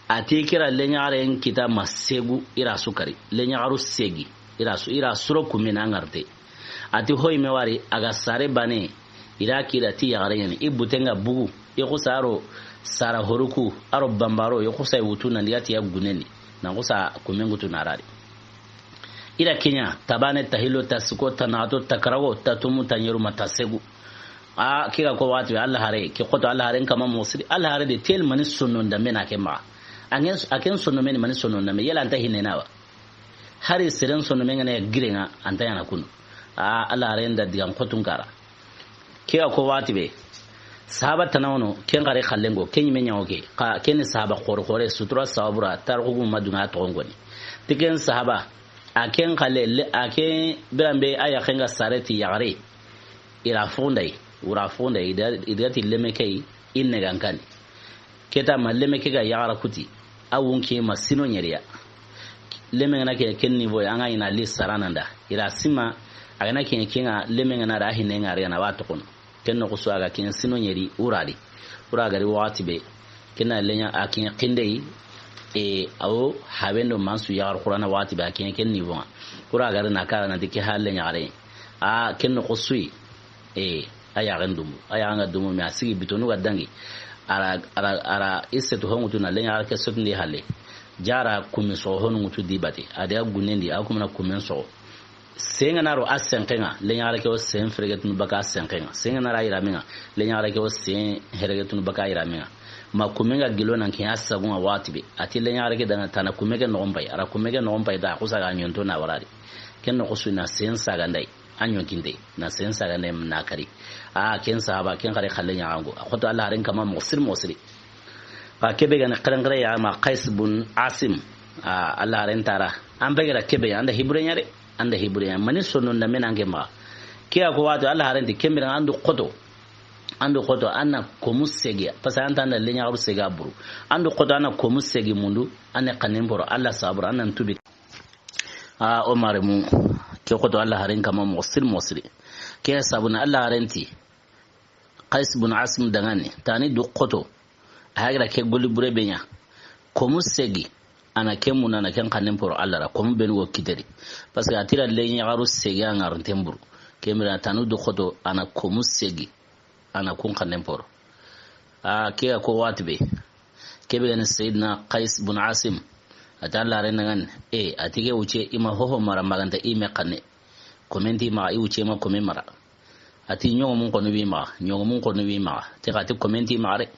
A ti kira le ɲaxare en kita ma segu, i ra su kari. Le ɲaxaru segi, i ra su, i ra suro kumina ngarte. A ti hoy me wari, a ga sare bane, i ra kira ti yaxare ɲani, i butenga bugu, i xusa aro sara horuku, aro bambaro, i xusa i wutu nan diga ti ya guneni, na xusa kumen gutu na rari. I ra ke ɲa, tabane, tahilo, tasiko, tanaxato, takarago, tatumu, taɲeru, ma tasegu. A, ke ga ko waxati, Alla hare, ke xoto Alla haren kama moxo siri, Alla hare de tel mani sonno ndambe na ke maxa. A ken, a ken sonno meni mani sonno ndambe, yela anta hinena wa. Hari seren sono me ŋa na ya gire ŋa, a nta ɲaana kunu. A, Alla haaren da digan xotun kara. Ke ga ko waxati be, sahaba tana wono, ken xare xallen ko, ken ɲi me ɲa wo ke. Xa, ken ni sahaba xoore xoore, sutura sababu ra, taarixu gu ma duŋa toxon koni. Ti ken sahaba, a ken xalle, le, a ken biranbe a yaxen ga saare ti yaxare. I ra fo nda yi, i ra fo nda yi, i da, i da ti leme ke yi, i ne ga n kani. Ke ta ma leme ke ga yaxara kuti, a wun ke ma sino ɲeri ya. Leme ga na ke ken niveau ya, a ŋa ɲi na li sarana nda. I ra sima, a ga na ke ken ŋa, leme ga na ra hine ŋa ri ya na wa toxono. Ken noxo su a ga ken sino ɲeri wurari. Wura gari waxati be. Ken na leɲa a ken xinde yi. E, a wo haben do mansu yaxar Qur'ana waxati be a ken, ken niveau ŋa. Wura gari na kara na ti ke halle ɲaxare. A ken noxo su yi. E, a yaxen dumu. A yaxen ga dumu, mais a sigi bitonu ga dangi. A ra, a ra, a ra i setu ho ŋutu na leɲaxare ke sotundi halle. Jara kumi soxo honu ŋutu di bate. A de a gunendi, a kumana kumen soxo. Sen ga na ro a senqen ŋa, leɲaxare ke wo sen feregetunu baka a senqen ŋa. Sen ga na ro a yiramen ŋa, leɲaxare ke wo sen heregetunu baka a yiramen ŋa. Ma kumen ga gilo nan ke a sagun ŋa waxati be. A ti leɲaxare ke da ŋa tana kume ke noxon pay. A ra kume ke noxon pay da, a xusa ga ɲonto na warari. Ken noxo su na sen saga nda yi, a ɲonkinte, na sen saga nda yi na kari. A, ken sahaba, ken xare xalle ɲaxan ko. A xoto Alla haaren kama moxo siri moxo siri. Xa ke be ga ni xerenxere ya ma Qais bun Asim. A, Alla haaren tara. An be ga ra ke be ya, an da hiburen ɲa de. An da hiburen ɲa. Mani sono nda me na an ke maxa. Ke a ko waxati, Alla haaren ti ken biren ŋa an du xoto. An du xoto, an na komu segi. Parce que an ta an da leɲaxaru segi a buru. An du xoto, an na komu segi mundu. An ne xannen poro, Alla sababu ra, an na n tubi. A, o maremu, ke xoto Alla haaren kama moxo siri moxo siri. Ke sabu na Alla haaren ti, Qais bun Asim danŋa ni, tani du xoto, a ya ga ra ke golli bure be ɲa. Komu segi, a na ke mundu, a na ken xannen poro Alla ra, komu benu go kiteri. Parce que a ti ra leɲaxaru segi a ŋarinten buru. Ken biren ŋa tanu du xoto, a na komu segi. A na kun xannen poro. A, ke ga ko waxati be. Ke be ga ni Seydina Qais bun Asim. A ti Alla haaren ŋa ni. E, a ti ke wuce i ma hoho mara ma ga nta i me xanne. Komenti maxa, i wuce ma kome mara. A ti ɲogomun xonu wi maxa, ɲogomun xonu wi maxa. Ti xa ti komenti maxa de.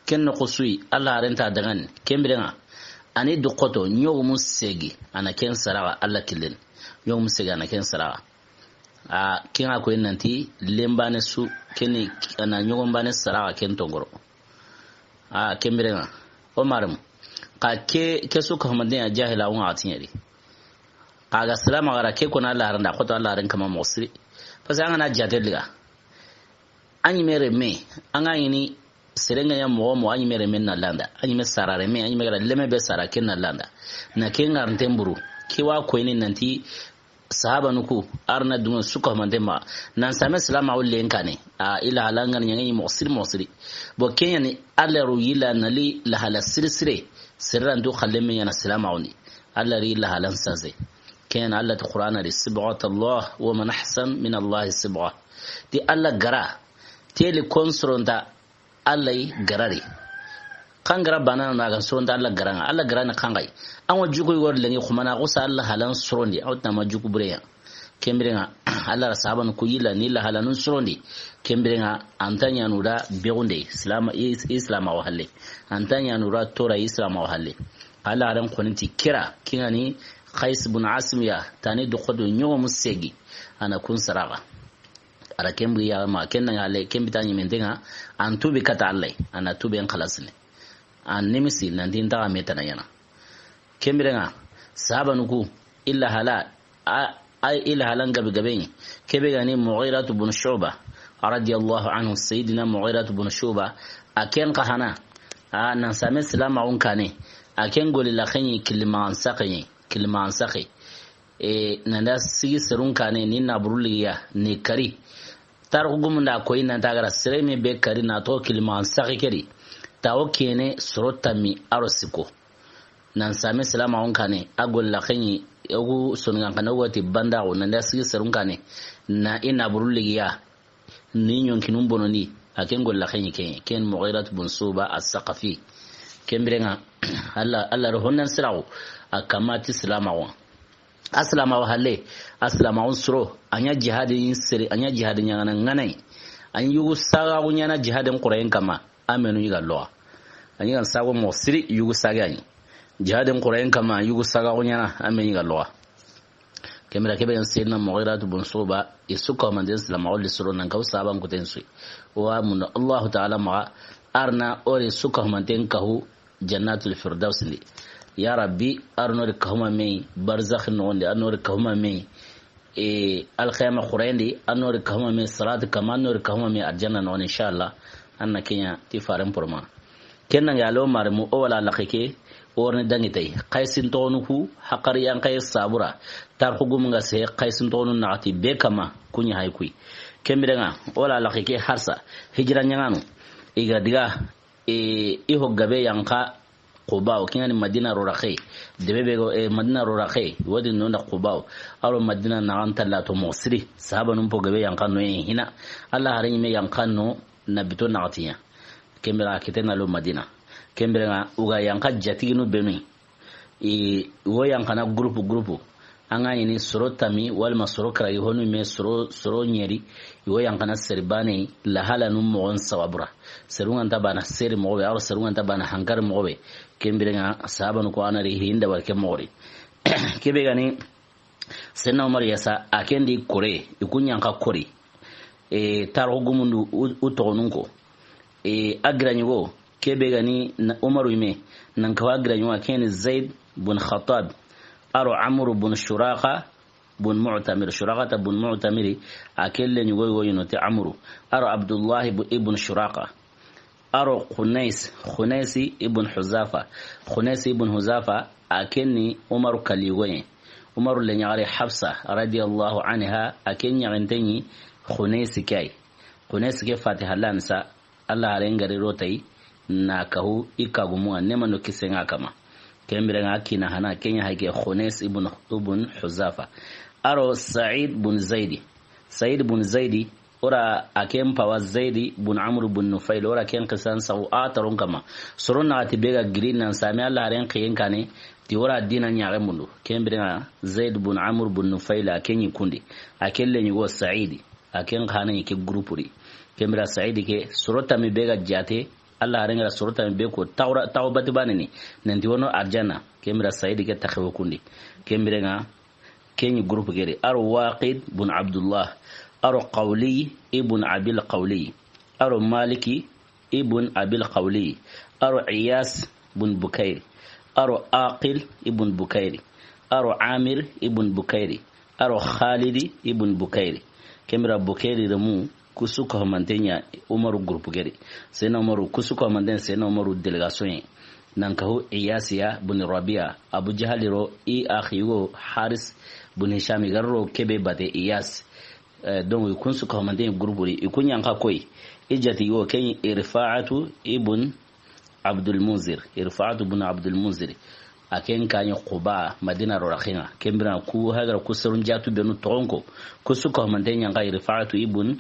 Ken noxo su yi, Alla haaren ta danŋa ni. Ken biren ŋa. A ni du xoto, ɲogomun segi. A na ken saraxa, Alla killen. Ɲogomun segi, a na ken saraxa. A, ken ŋa koyi nanti lenbane su, ken ni a na ɲogon bane saraxa ken tongoro. A, ken biren ŋa. O maremu. Xa ke, ke su ka hamande ya jahila, o ŋa a ti ɲeri. Xa ga salama gara ke ko na Alla haaren da, xoto Alla haaren kama moxo siri. Parce que an ga na jaate liga. A ɲi me reme, an ga ɲi ni seren ga ɲa moxo moxo, a ɲi me reme na landa. A ɲi me sara reme, a ɲi me ga ra leme be sara ken na landa. Na ke ŋarinten buru. Ke wa koyini nanti sahabanu ku, a ra na duŋa su ka hamante ma. Nan same salama o len kane. A, i la halan ga na ɲaŋa i moxo siri moxo siri. Bo ken ɲa ni Alla ro yila na li la hala siri sire. Sere ra ndu xalle me ɲa na salama o ni. Alla ri la halan saze. Ken ɲa ni Alla ti Qur'ana di, "Sibghatallah wa man ahsan min Allahi sibgha." Ti Alla gara. Teli kon soronta Alla yi garari. Kan gara bana na ga soronta Alla garanga. Alla garani kan ga yi. An wa juko yi wori lengi xumana xusa Alla halan sorondi. Aw tama juku bureya. Ken biren ŋa, Alla ra sahabanu ku yila ni la halanun sorondi. Ken biren ŋa, an ta ɲaanu da begunde, Islam, Is-, Islam wa halle. An ta ɲaanu da tora Islam wa halle. Alla haaren xoni ti kira, ken ŋa ni Qais bun Asim ya, tani du xoto ɲogomu segi, a na kun saraxa. A ra ken bi ya ma, ken ŋa le, ken bi ta ɲimente ŋa, an tubi kata Alla, a na tuben xalasini. An nimisi, nanti nta xa me tana ɲaana. Ken biren ŋa, sahabanu ku, i la hala, a, a, i la halan gabe gabe ni. Ke be ga ni Mughiratu bun Shu'ba, radiyallahu anhu, Sayyidina Mughiratu bun Shu'ba, a ken xa hana, a nan same salama o n kane, a ken goli la xenyi kilima an saxenyi, kilima an saxe. E, nanda sigi serun kane ni naburu ligiya ni kari. Tarixu gumun da koyi nanta gara sere me be kari na to kilima an saxi keri. Tawo kene soro tammi a ro siko. Nan same salama o n kane a golla xenyi ogu soninkan kane ogu ti bandaxu nanda sigi serun kane na i naburu ligiya. Ni ɲonkinun bonondi, a ken golla xenyi ken, ken Mughiratu bun Shu'ba as-Saqafi. Ken biren ŋa, Alla, Alla ro honnan siraxu, a kama ti silamaxu. A silamaxu halle, a silamaxu soro, a ɲa jihadi sere, a ɲa jihadi ɲaŋana ŋanayi. A ɲi yugu sagaxu ɲaana jihadin xurayen kama, a menu ɲi ga loxa. A ɲi gan sago moxo siri yugu saga ɲi. Jihadin xurayen kama, yugu sagaxu ɲaana, a menu ɲi ga loxa. Ken bire ke be ga ni Seydina Mughiratu bun Shu'ba, i su kahumanten silamaxu li soro nan kahu sahaban kuten su yi. Wa mundu Allahu Taala maxa, a ri na o ri su kahumanten kahu Jannatul Firdaws ndi. Ya Rabbi, a ri na o ri kahuma me yi barzakhi noxon di, a ri na o ri kahuma me yi, e, alxiyama xurayen di, a ri na o ri kahuma me yi sirati kanma, a ri na o ri kahuma me yi arjanna noxon di, inshallah. An na ken ɲa ti faren porma. Ken na ŋa lo marimu o wala laxe ke, o ri ni dangi tay. Xaysin toxonu ku, haqari yan xaye sabura. Tarxu gumu ŋa se xaysin toxonu naxati be kanma, ku ɲa hay kuyi. Ken bire ŋa, o wala laxe ke harsa, hijira ɲaŋanu. I ga diga, e, i ho gabe yanxa Qubaw, ken ga ni Madina ro raxe. Debe be go, e, Madina ro raxe, wodi no nda Qubaw. A ro Madina naxan talla to moxo siri. Sahabanun po gabe yanxa no ye hina. Alla hare ɲi me yanxa no na bito naxati ɲa. Ken bire a kite na lo Madina. Ken bire ŋa, o ga yanxa jatiginu benu yi. I wo yanxana groupe, groupe. An ga ɲi ni soro tami, walima soro karagi honu me soro, soro ɲeri. I wo yanxana seri bane, lahalanu moxon sababura. Seru ŋa nta bana seri moxo be, a ro seru ŋa nta bana hankari moxo be. Ken bire ŋa, sahabanu ko a na ri hinda wala ke moxo ri. Ke be ga ni, Senna Umar yasa, a ken di kore, i ku ɲanxa kori. E, tarxu gumundu u, u toxonun ko. E, a giraɲugo, ke be ga ni na Umaru yime, nan kawa giraɲugo, a ken ni Zaid bun Khattab, a ro Amru bun Shuraqa bun Mu'tamir, Shuraqata bun Mu'tamiri, a ken leɲugo yogo yino ti Amru, a ro Abdullahi bu-, ibn Shuraqa. A ro Khunais, Khunaisi ibn Huzafa. Khunaisi ibn Huzafa, a ken ni Umaru kaligoye. Umaru le ɲaxare Hafsa, radiyallahu anha, a ken ɲaxinte ɲi Khunaisi ke yi. Khunaisi ke fati halan sa, Alla haren gari ro tay, na kahu i kagumu ŋa, ne mano kise ŋa kanma. Ken bire ŋa kina hana, ken ɲa hay ke Khunais ibn, ibn Huzafa. A ro Sa'id bun Zaidi. Sa'id bun Zaidi, o ra a ken pawa Zaidi bun Amru bun Nufail, o ra ken xisan saxu a taron kanma. Soro naxati be ga giri nan sami Alla haren xiyen kane, ti o ra dina ɲaxe mundu. Ken bire ŋa Zaid bun Amru bun Nufail a ken ɲi kundi. A ken leɲugo Sa'idi, a ken xana ɲi ke groupe ri. Ken bire Sa'idi ke soro tami be ga jate, Alla haren ga ra soro tami be ko tawra, taw bati bane ni. Nan ti wono arjanna, ken bire Sa'idi ke taxewo kundi. Ken bire ŋa, ken ɲi groupe ke ri. A ro Waqid bun Abdullah. A ro Qawli ibn Abil Qawli. A ro Maliki ibn Abil Qawli. A ro Iyas bun Bukairi. A ro Aqil ibn Bukairi. A ro Amir ibn Bukairi. A ro Khalidi ibn Bukairi. Ken bire Bukairi remu, ku su kahumanten ɲa Umaru groupe ke ri. Senna Umaru, ku su kahumanten Senna Umaru délégation ye. Nan kahu Iyasiya bun Rabia, Abu Jahali ro i axi yogo Haris bun Hishami ga ro ke be bate Iyas. Eh, donc, i kun su kahumanten groupe ri, i ku ɲanxa koyi. I jati yogo ken ɲi Rifa'atu ibn Abdul Munzir. Rifa'atu bun Abdul Munzir. A ken ka ɲi Quba, Madina ro raxe ŋa. Ken bire ku haga ra ku serun jatu benu toxon ko. Ku su kahumanten ɲanxa Rifa'atu ibn,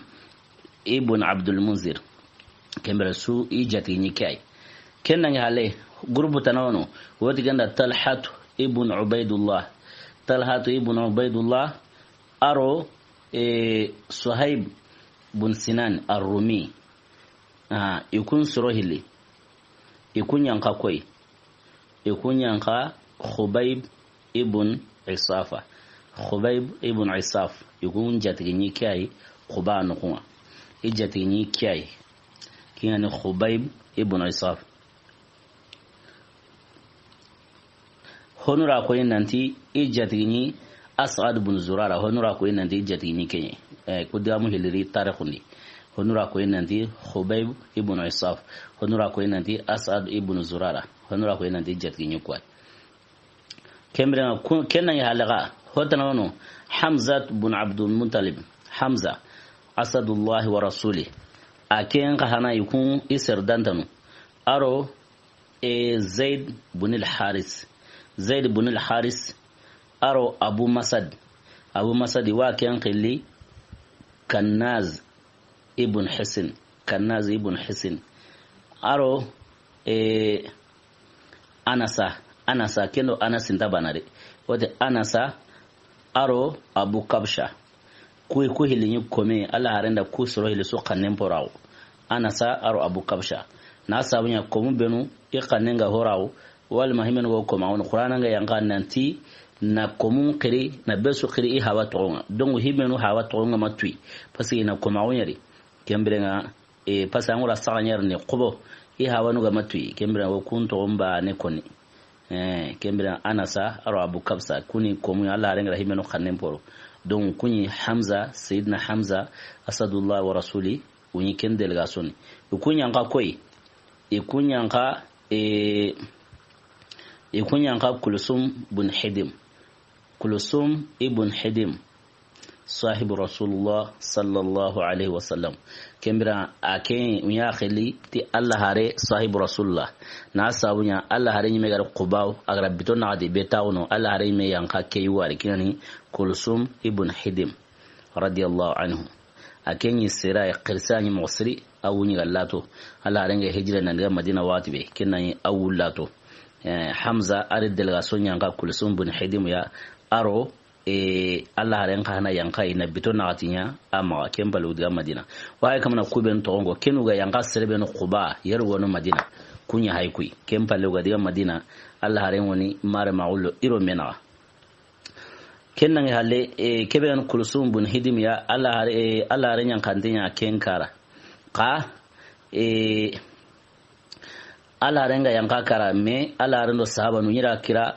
ibn Abdul Munzir. Ken bire su i jati ɲi ke yi. Ken na ŋa hale, groupe tana wono, woti ganda Talhatu ibn Ubaidullah. Talhatu ibn Ubaidullah, a ro, e, Suhaib bun Sinan ar-Rumi. Ah, i kun soro hilli. I kun ɲanxa koyi. I kun ɲanxa Khubayb ibn Isafa. Khubayb ibn Isaf. I kun jatigi ɲi ke yi Quba noxon ŋa. I jatigi ɲi ke yi. Ken ŋa ni Khubayb ibn Isaf. Honu ra koyi nanti i jatigi ɲi As'ad bun Zurara. Honu ra koyi nanti i jatigi ɲi ken ɲi. Eh, ku digamu hilli ri tarixun di. Honu ra koyi nanti Khubayb ibn Isaf. Honu ra koyi nanti As'ad ibn Zurara. Honu ra koyi nanti i jatigi ɲi ku yi. Ken bire ŋa ku-, ken na ɲi halaga. Ho tana wono Hamzat bun Abdul Muttalib. Hamza, Asadullah wa Rasuli. A ken xa hana i kun i sere dantanu. A ro e, Zaid bun al-Haris. Zaid bun al-Haris, a ro Abu Masad. Abu Masad wa ken xilli Kannaz ibn Hisin. Kannaz ibn Hisin. A ro, e, Anasa. Anasa, ken do Anas nta bana de. Wote Anasa, a ro Abu Kabsha. Ku, ku hilli ɲi kome, Alla haren da ku soro hilli su xannen poraxu. Anasa a ro Abu Kabsha. Na sabu ɲa komu benu, i xannen ga horaxu, walima himenu go koma, woni Qur'ana nga yanqa nanti, Na komun xiri, na be su xiri i haaba toxon ŋa. Donc, himenu haaba toxon ŋa ma tuyi. Parce que i na komaxu ɲeri. Ken biren ŋa, e, parce que an ŋa ra saxa ɲeri ni xobo. I haabanu ga ma tuyi. Ken biren ŋa, o kun toxon ba ne koni. Eh, ken biren Anasa, aro Abu Kabsa, kuni komu, Alla haren ga ra himenu xannen poro. Donc, kuni Hamza, Sayyidina Hamza, Asadullah wa Rasuli, o ɲi ken délégation ni. I kun ɲa xa koyi, i kun ɲa xa, eh, i kun ɲa xa Kulsum bun Hidim. Kulsum ibn Hidim. Sahibu Rasulullah sallallahu alayhi wa sallam. Ken biren a ken ɲa xili ti Alla hare sahibu Rasulullah. Na sabu ɲa Alla hare ɲi me ga ri Quba, a ga ra bito na di be tawno, Alla hare ɲi me yan xa ke wari kinani Kulsum ibn Hidim radiyallahu anhu. A ken ɲi sera ya xirsa ɲi moxo siri, a wu ɲi ga lato. Alla hare ŋa hijira na daga Madina wati be, ken na ɲi a wu lato. Eh, Hamza ari délégation ɲa xa Kulsum bun Hidim ya, aro e, Alla haren xa hana yan xa i na bito na xa ti ɲa, a maxa ken palle u daga Madina. Wa hay kamana ku ben toxon ŋo, kenu ga yan xa sere benu Quba, yeru wono Madina. Kun ɲa hay kuyi, ken palle u ga daga Madina, Alla haren woni mare ma ullo iro menaxa. Ken nangi halle, e, ke be ga ni Kulsum bun Hidim ya, Alla hare, e, Alla haren ɲa xante ɲa ken kara. Xa, e, Alla haren ga yan xa kara, mais Alla haren do sahabanu ɲi ra kira,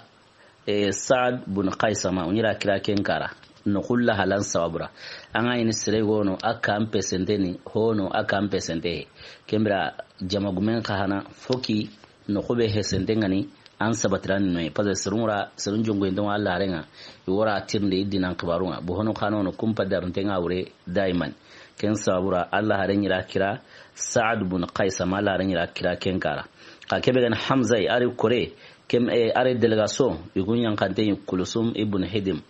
e, Saad bun Qaisama, o ɲi ra kira ken kara. No xulla halan sababura. An ga ɲi ni sere gono, a kan pesente ni, hono a kan pesente he. Ken biren jama gumen xa hana, foki no xube hesente ŋa ni, an sabatirani noye. Parce que serun ra, serun jongo yente ŋa Alla haren ŋa, i wara tirnde i dinan xibarun ŋa. Bo hono xano no kumpa darnte ŋa wure daiman. Ken sababura, Alla haren ɲi ra kira, Saad bun Qaisama, Alla haren ɲi ra kira ken kara. Xa ke be ga ni Hamza yi, ari kore, kem, e, ari délégation, i kun ɲa xante ɲi Kulsum ibn Hidim.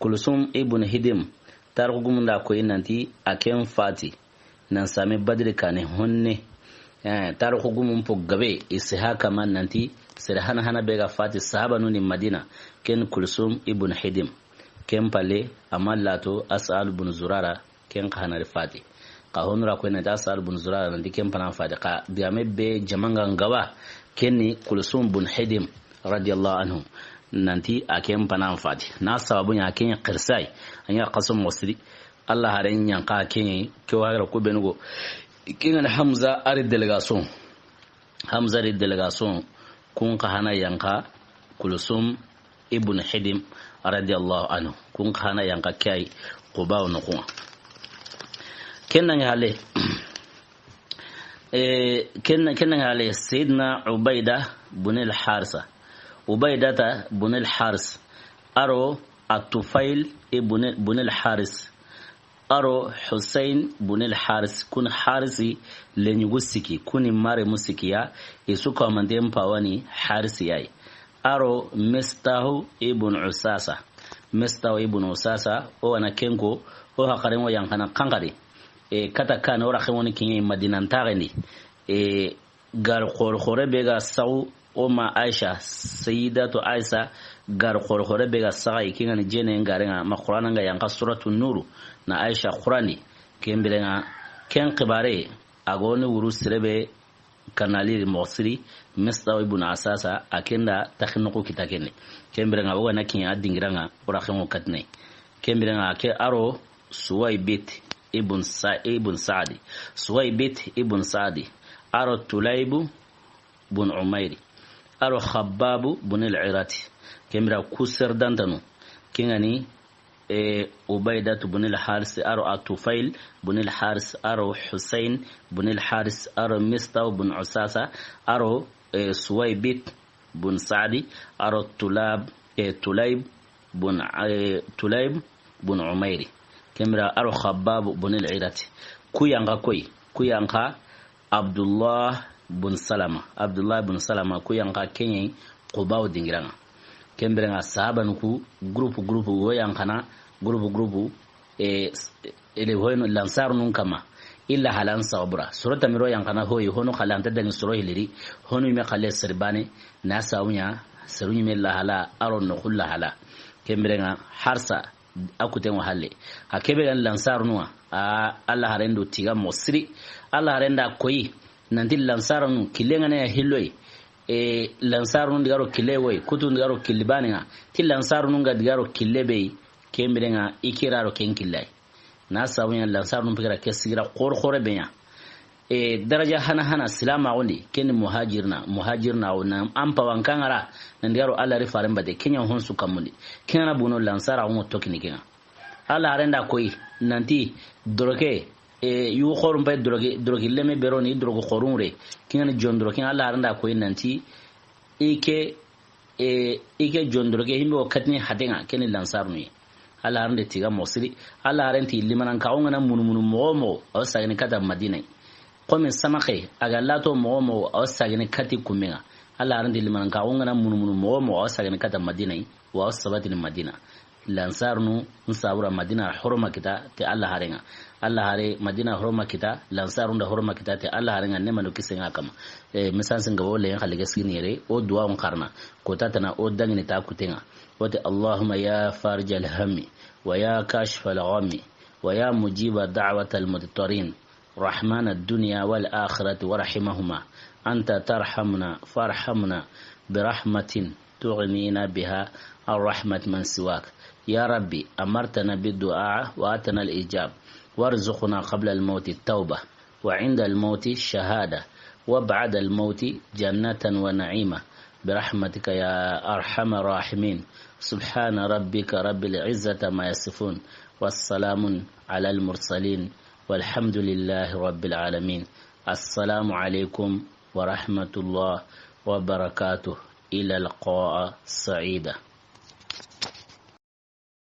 Kulsum ibn Hidim, tarixu gumun da koyi nanti a ken fati nan same Badri kane honne. Eh, tarixu gumun po gabe, Ishaka ma nanti sere hana hana be ga fati sahabanu ni Madina, ken Kulsum ibn Hidim. Ken palle, a ma lato As'ad bun Zurara, ken xa hana ri fati. Xa honu ra koyi nanti As'ad bun Zurara nanti ken pana fati. Xa digame be jama ŋa ŋa wa, ken ni Kulsum bun Hidim, radiyallahu anhu. Nanti a ken pana fati. Na sababu ɲa ken ɲa xirsa yi, a ɲa xaso moxo siri. Alla haren ɲa xa ken ɲi, ke wa ga ra ku benu go. Ken ga ni Hamza ari délégation. Hamza ri délégation, kun xa hana yan xa Kulsum ibn Hidim radiyallahu anhu. Kun xa hana yan xa ke yi Quba no kun. Ken nangi halle. E, ken, ken nangi halle Sayyidina Ubaida bun al-Harisa. Ubaidata bun al-Haris. Aro At-Tufail ibn, bun al-Haris. Aro Hussein bun al-Haris, kun Harisi lenyugu siki, kuni mare mu siki ya, i su ko mande mpawani Harisi yayi. Aro Mistahu ibn Usasa. Mistahu ibn Usasa, o wana kenko, o haqaren wo yan xa na xanxari. E, kata kan, o ra xewoni kinye Madina ntaxendi. E, gar xore xore be ga saxu o ma Aisha, Sayyidatu Aisha, gar xore xore be ga saxa i, ken ga ni jene ngare ŋa, ma Qur'ana ŋa yan xa Suratu Nuru, na Aisha Qur'ani, ken biren ŋa, ken xibare, a goni wuru sere be kanali moxo siri, Mistahu ibn Asasa, a ken da taxi noxu kita kene. Ken biren ŋa, o ga na kiɲa dingira ŋa, o ra xenŋo katine. Ken biren ŋa, ke aro Suwaybit ibn Sa-, ibn Saadi. Suwaybit ibn Saadi. Aro Tulaybu bun Umayri. Aro Khabbabu bun al-Irati. Ken bira ku sere dantanu. Ken ga ni, e, Ubaidatu bun al-Haris, aro At-Tufail bun al-Haris, aro Hussein bun al-Haris, aro Mistahu bun Usasa, aro, e, Suwaybit bun Saadi, aro Tulab, e, Tulayb bun, e, Tulayb bun Umayri. Ken bira aro Khabbab bun al-Irati. Ku yan xa koyi, ku yan xa Abdullah bun Salama. Abdullah bun Salama, ku yan xa ken ɲi Qubaw dingira ŋa. Ken biren ŋa sahabanu ku, groupe, groupe, wo yan xa na, groupe, groupe, e, s-, e, de hoyno Lansar nun kama. Illa halan sabura. Soro tamiro yan xa na hoyi, hono xalanta dangi soro hiliri, hono yime xale serbane, na sawunya, seru yime la hala, aro no xulla hala. Ken biren ŋa harsa, a kuten wa halle. Ha ke be ga ni Lansar nuwa, a, Alla haren do tiga moxo siri. Alla haren da koyi, nanti Lansar nu, kilen ŋa ne ya hilloyi. E, Lansarunun digaro kille woy, kutu digaro killi baninga. Ti Lansarunun ga digaro kille be, ken birenga i kiraro ken killay. Na sabu ɲa Lansarunun pigira ke sigira xor xore be ɲa. E, daraja hana hana silama gondi, ken ni muhajirna, muhajirna o na an pawan kangara, nan digaro Allah ri faren bate, ken ɲa honsu kamundi. Ken na buno Lansara gongo tokini kenga. Allah harenda koy nanti doroke, e, yu xorum pay doroke, doroke leme beroni doroke xorum re. Kingani jon doroke Allah harenda koy nanti ike, e, ike jon doroke himbe o katini hatenga keni Lansarnu ye. Allah harende tiga mosiri. Allah harenti limanan ka ongana munumunu mogo mogo o sagani kata Madina. Komi samaxe, a ga lato mogo mogo, a wa sagene kati kumenga. Allah harandi limanan ka ongana munumunu mogo mogo, a wa sagene kata Madina yi, wa a wa sabatini Madina. Lansarunu nsabura Madina horoma kita te Allah harenga. Allah hare Madina horoma kita, Lansarunda horoma kita te Allah harenga, ne manu kisenga kama. E, misansi nga wole yan xalige sigini yere, o duwa on karna. Kota tana o dangini ta kutenga. Wote, اللهم يا فارج الهم، ويا كاشف الغم، ويا مجيب دعوة المضطرين، رحمن الدنيا والآخرة ورحيمهما، أنت ترحمنا فارحمنا برحمة تغنينا بها عن رحمة من سواك. يا ربي، أمرتنا بالدعاء وآتنا الإجاب، وارزقنا قبل الموت التوبة، وعند الموت شهادة، وبعد الموت جنة ونعيمة، برحمتك يا أرحم الراحمين. سبحان ربك رب العزة ما يصفون، والسلام على المرسلين، والحمد لله رب العالمين. السلام عليكم ورحمة الله وبركاته. إلى لقاء سعيدة.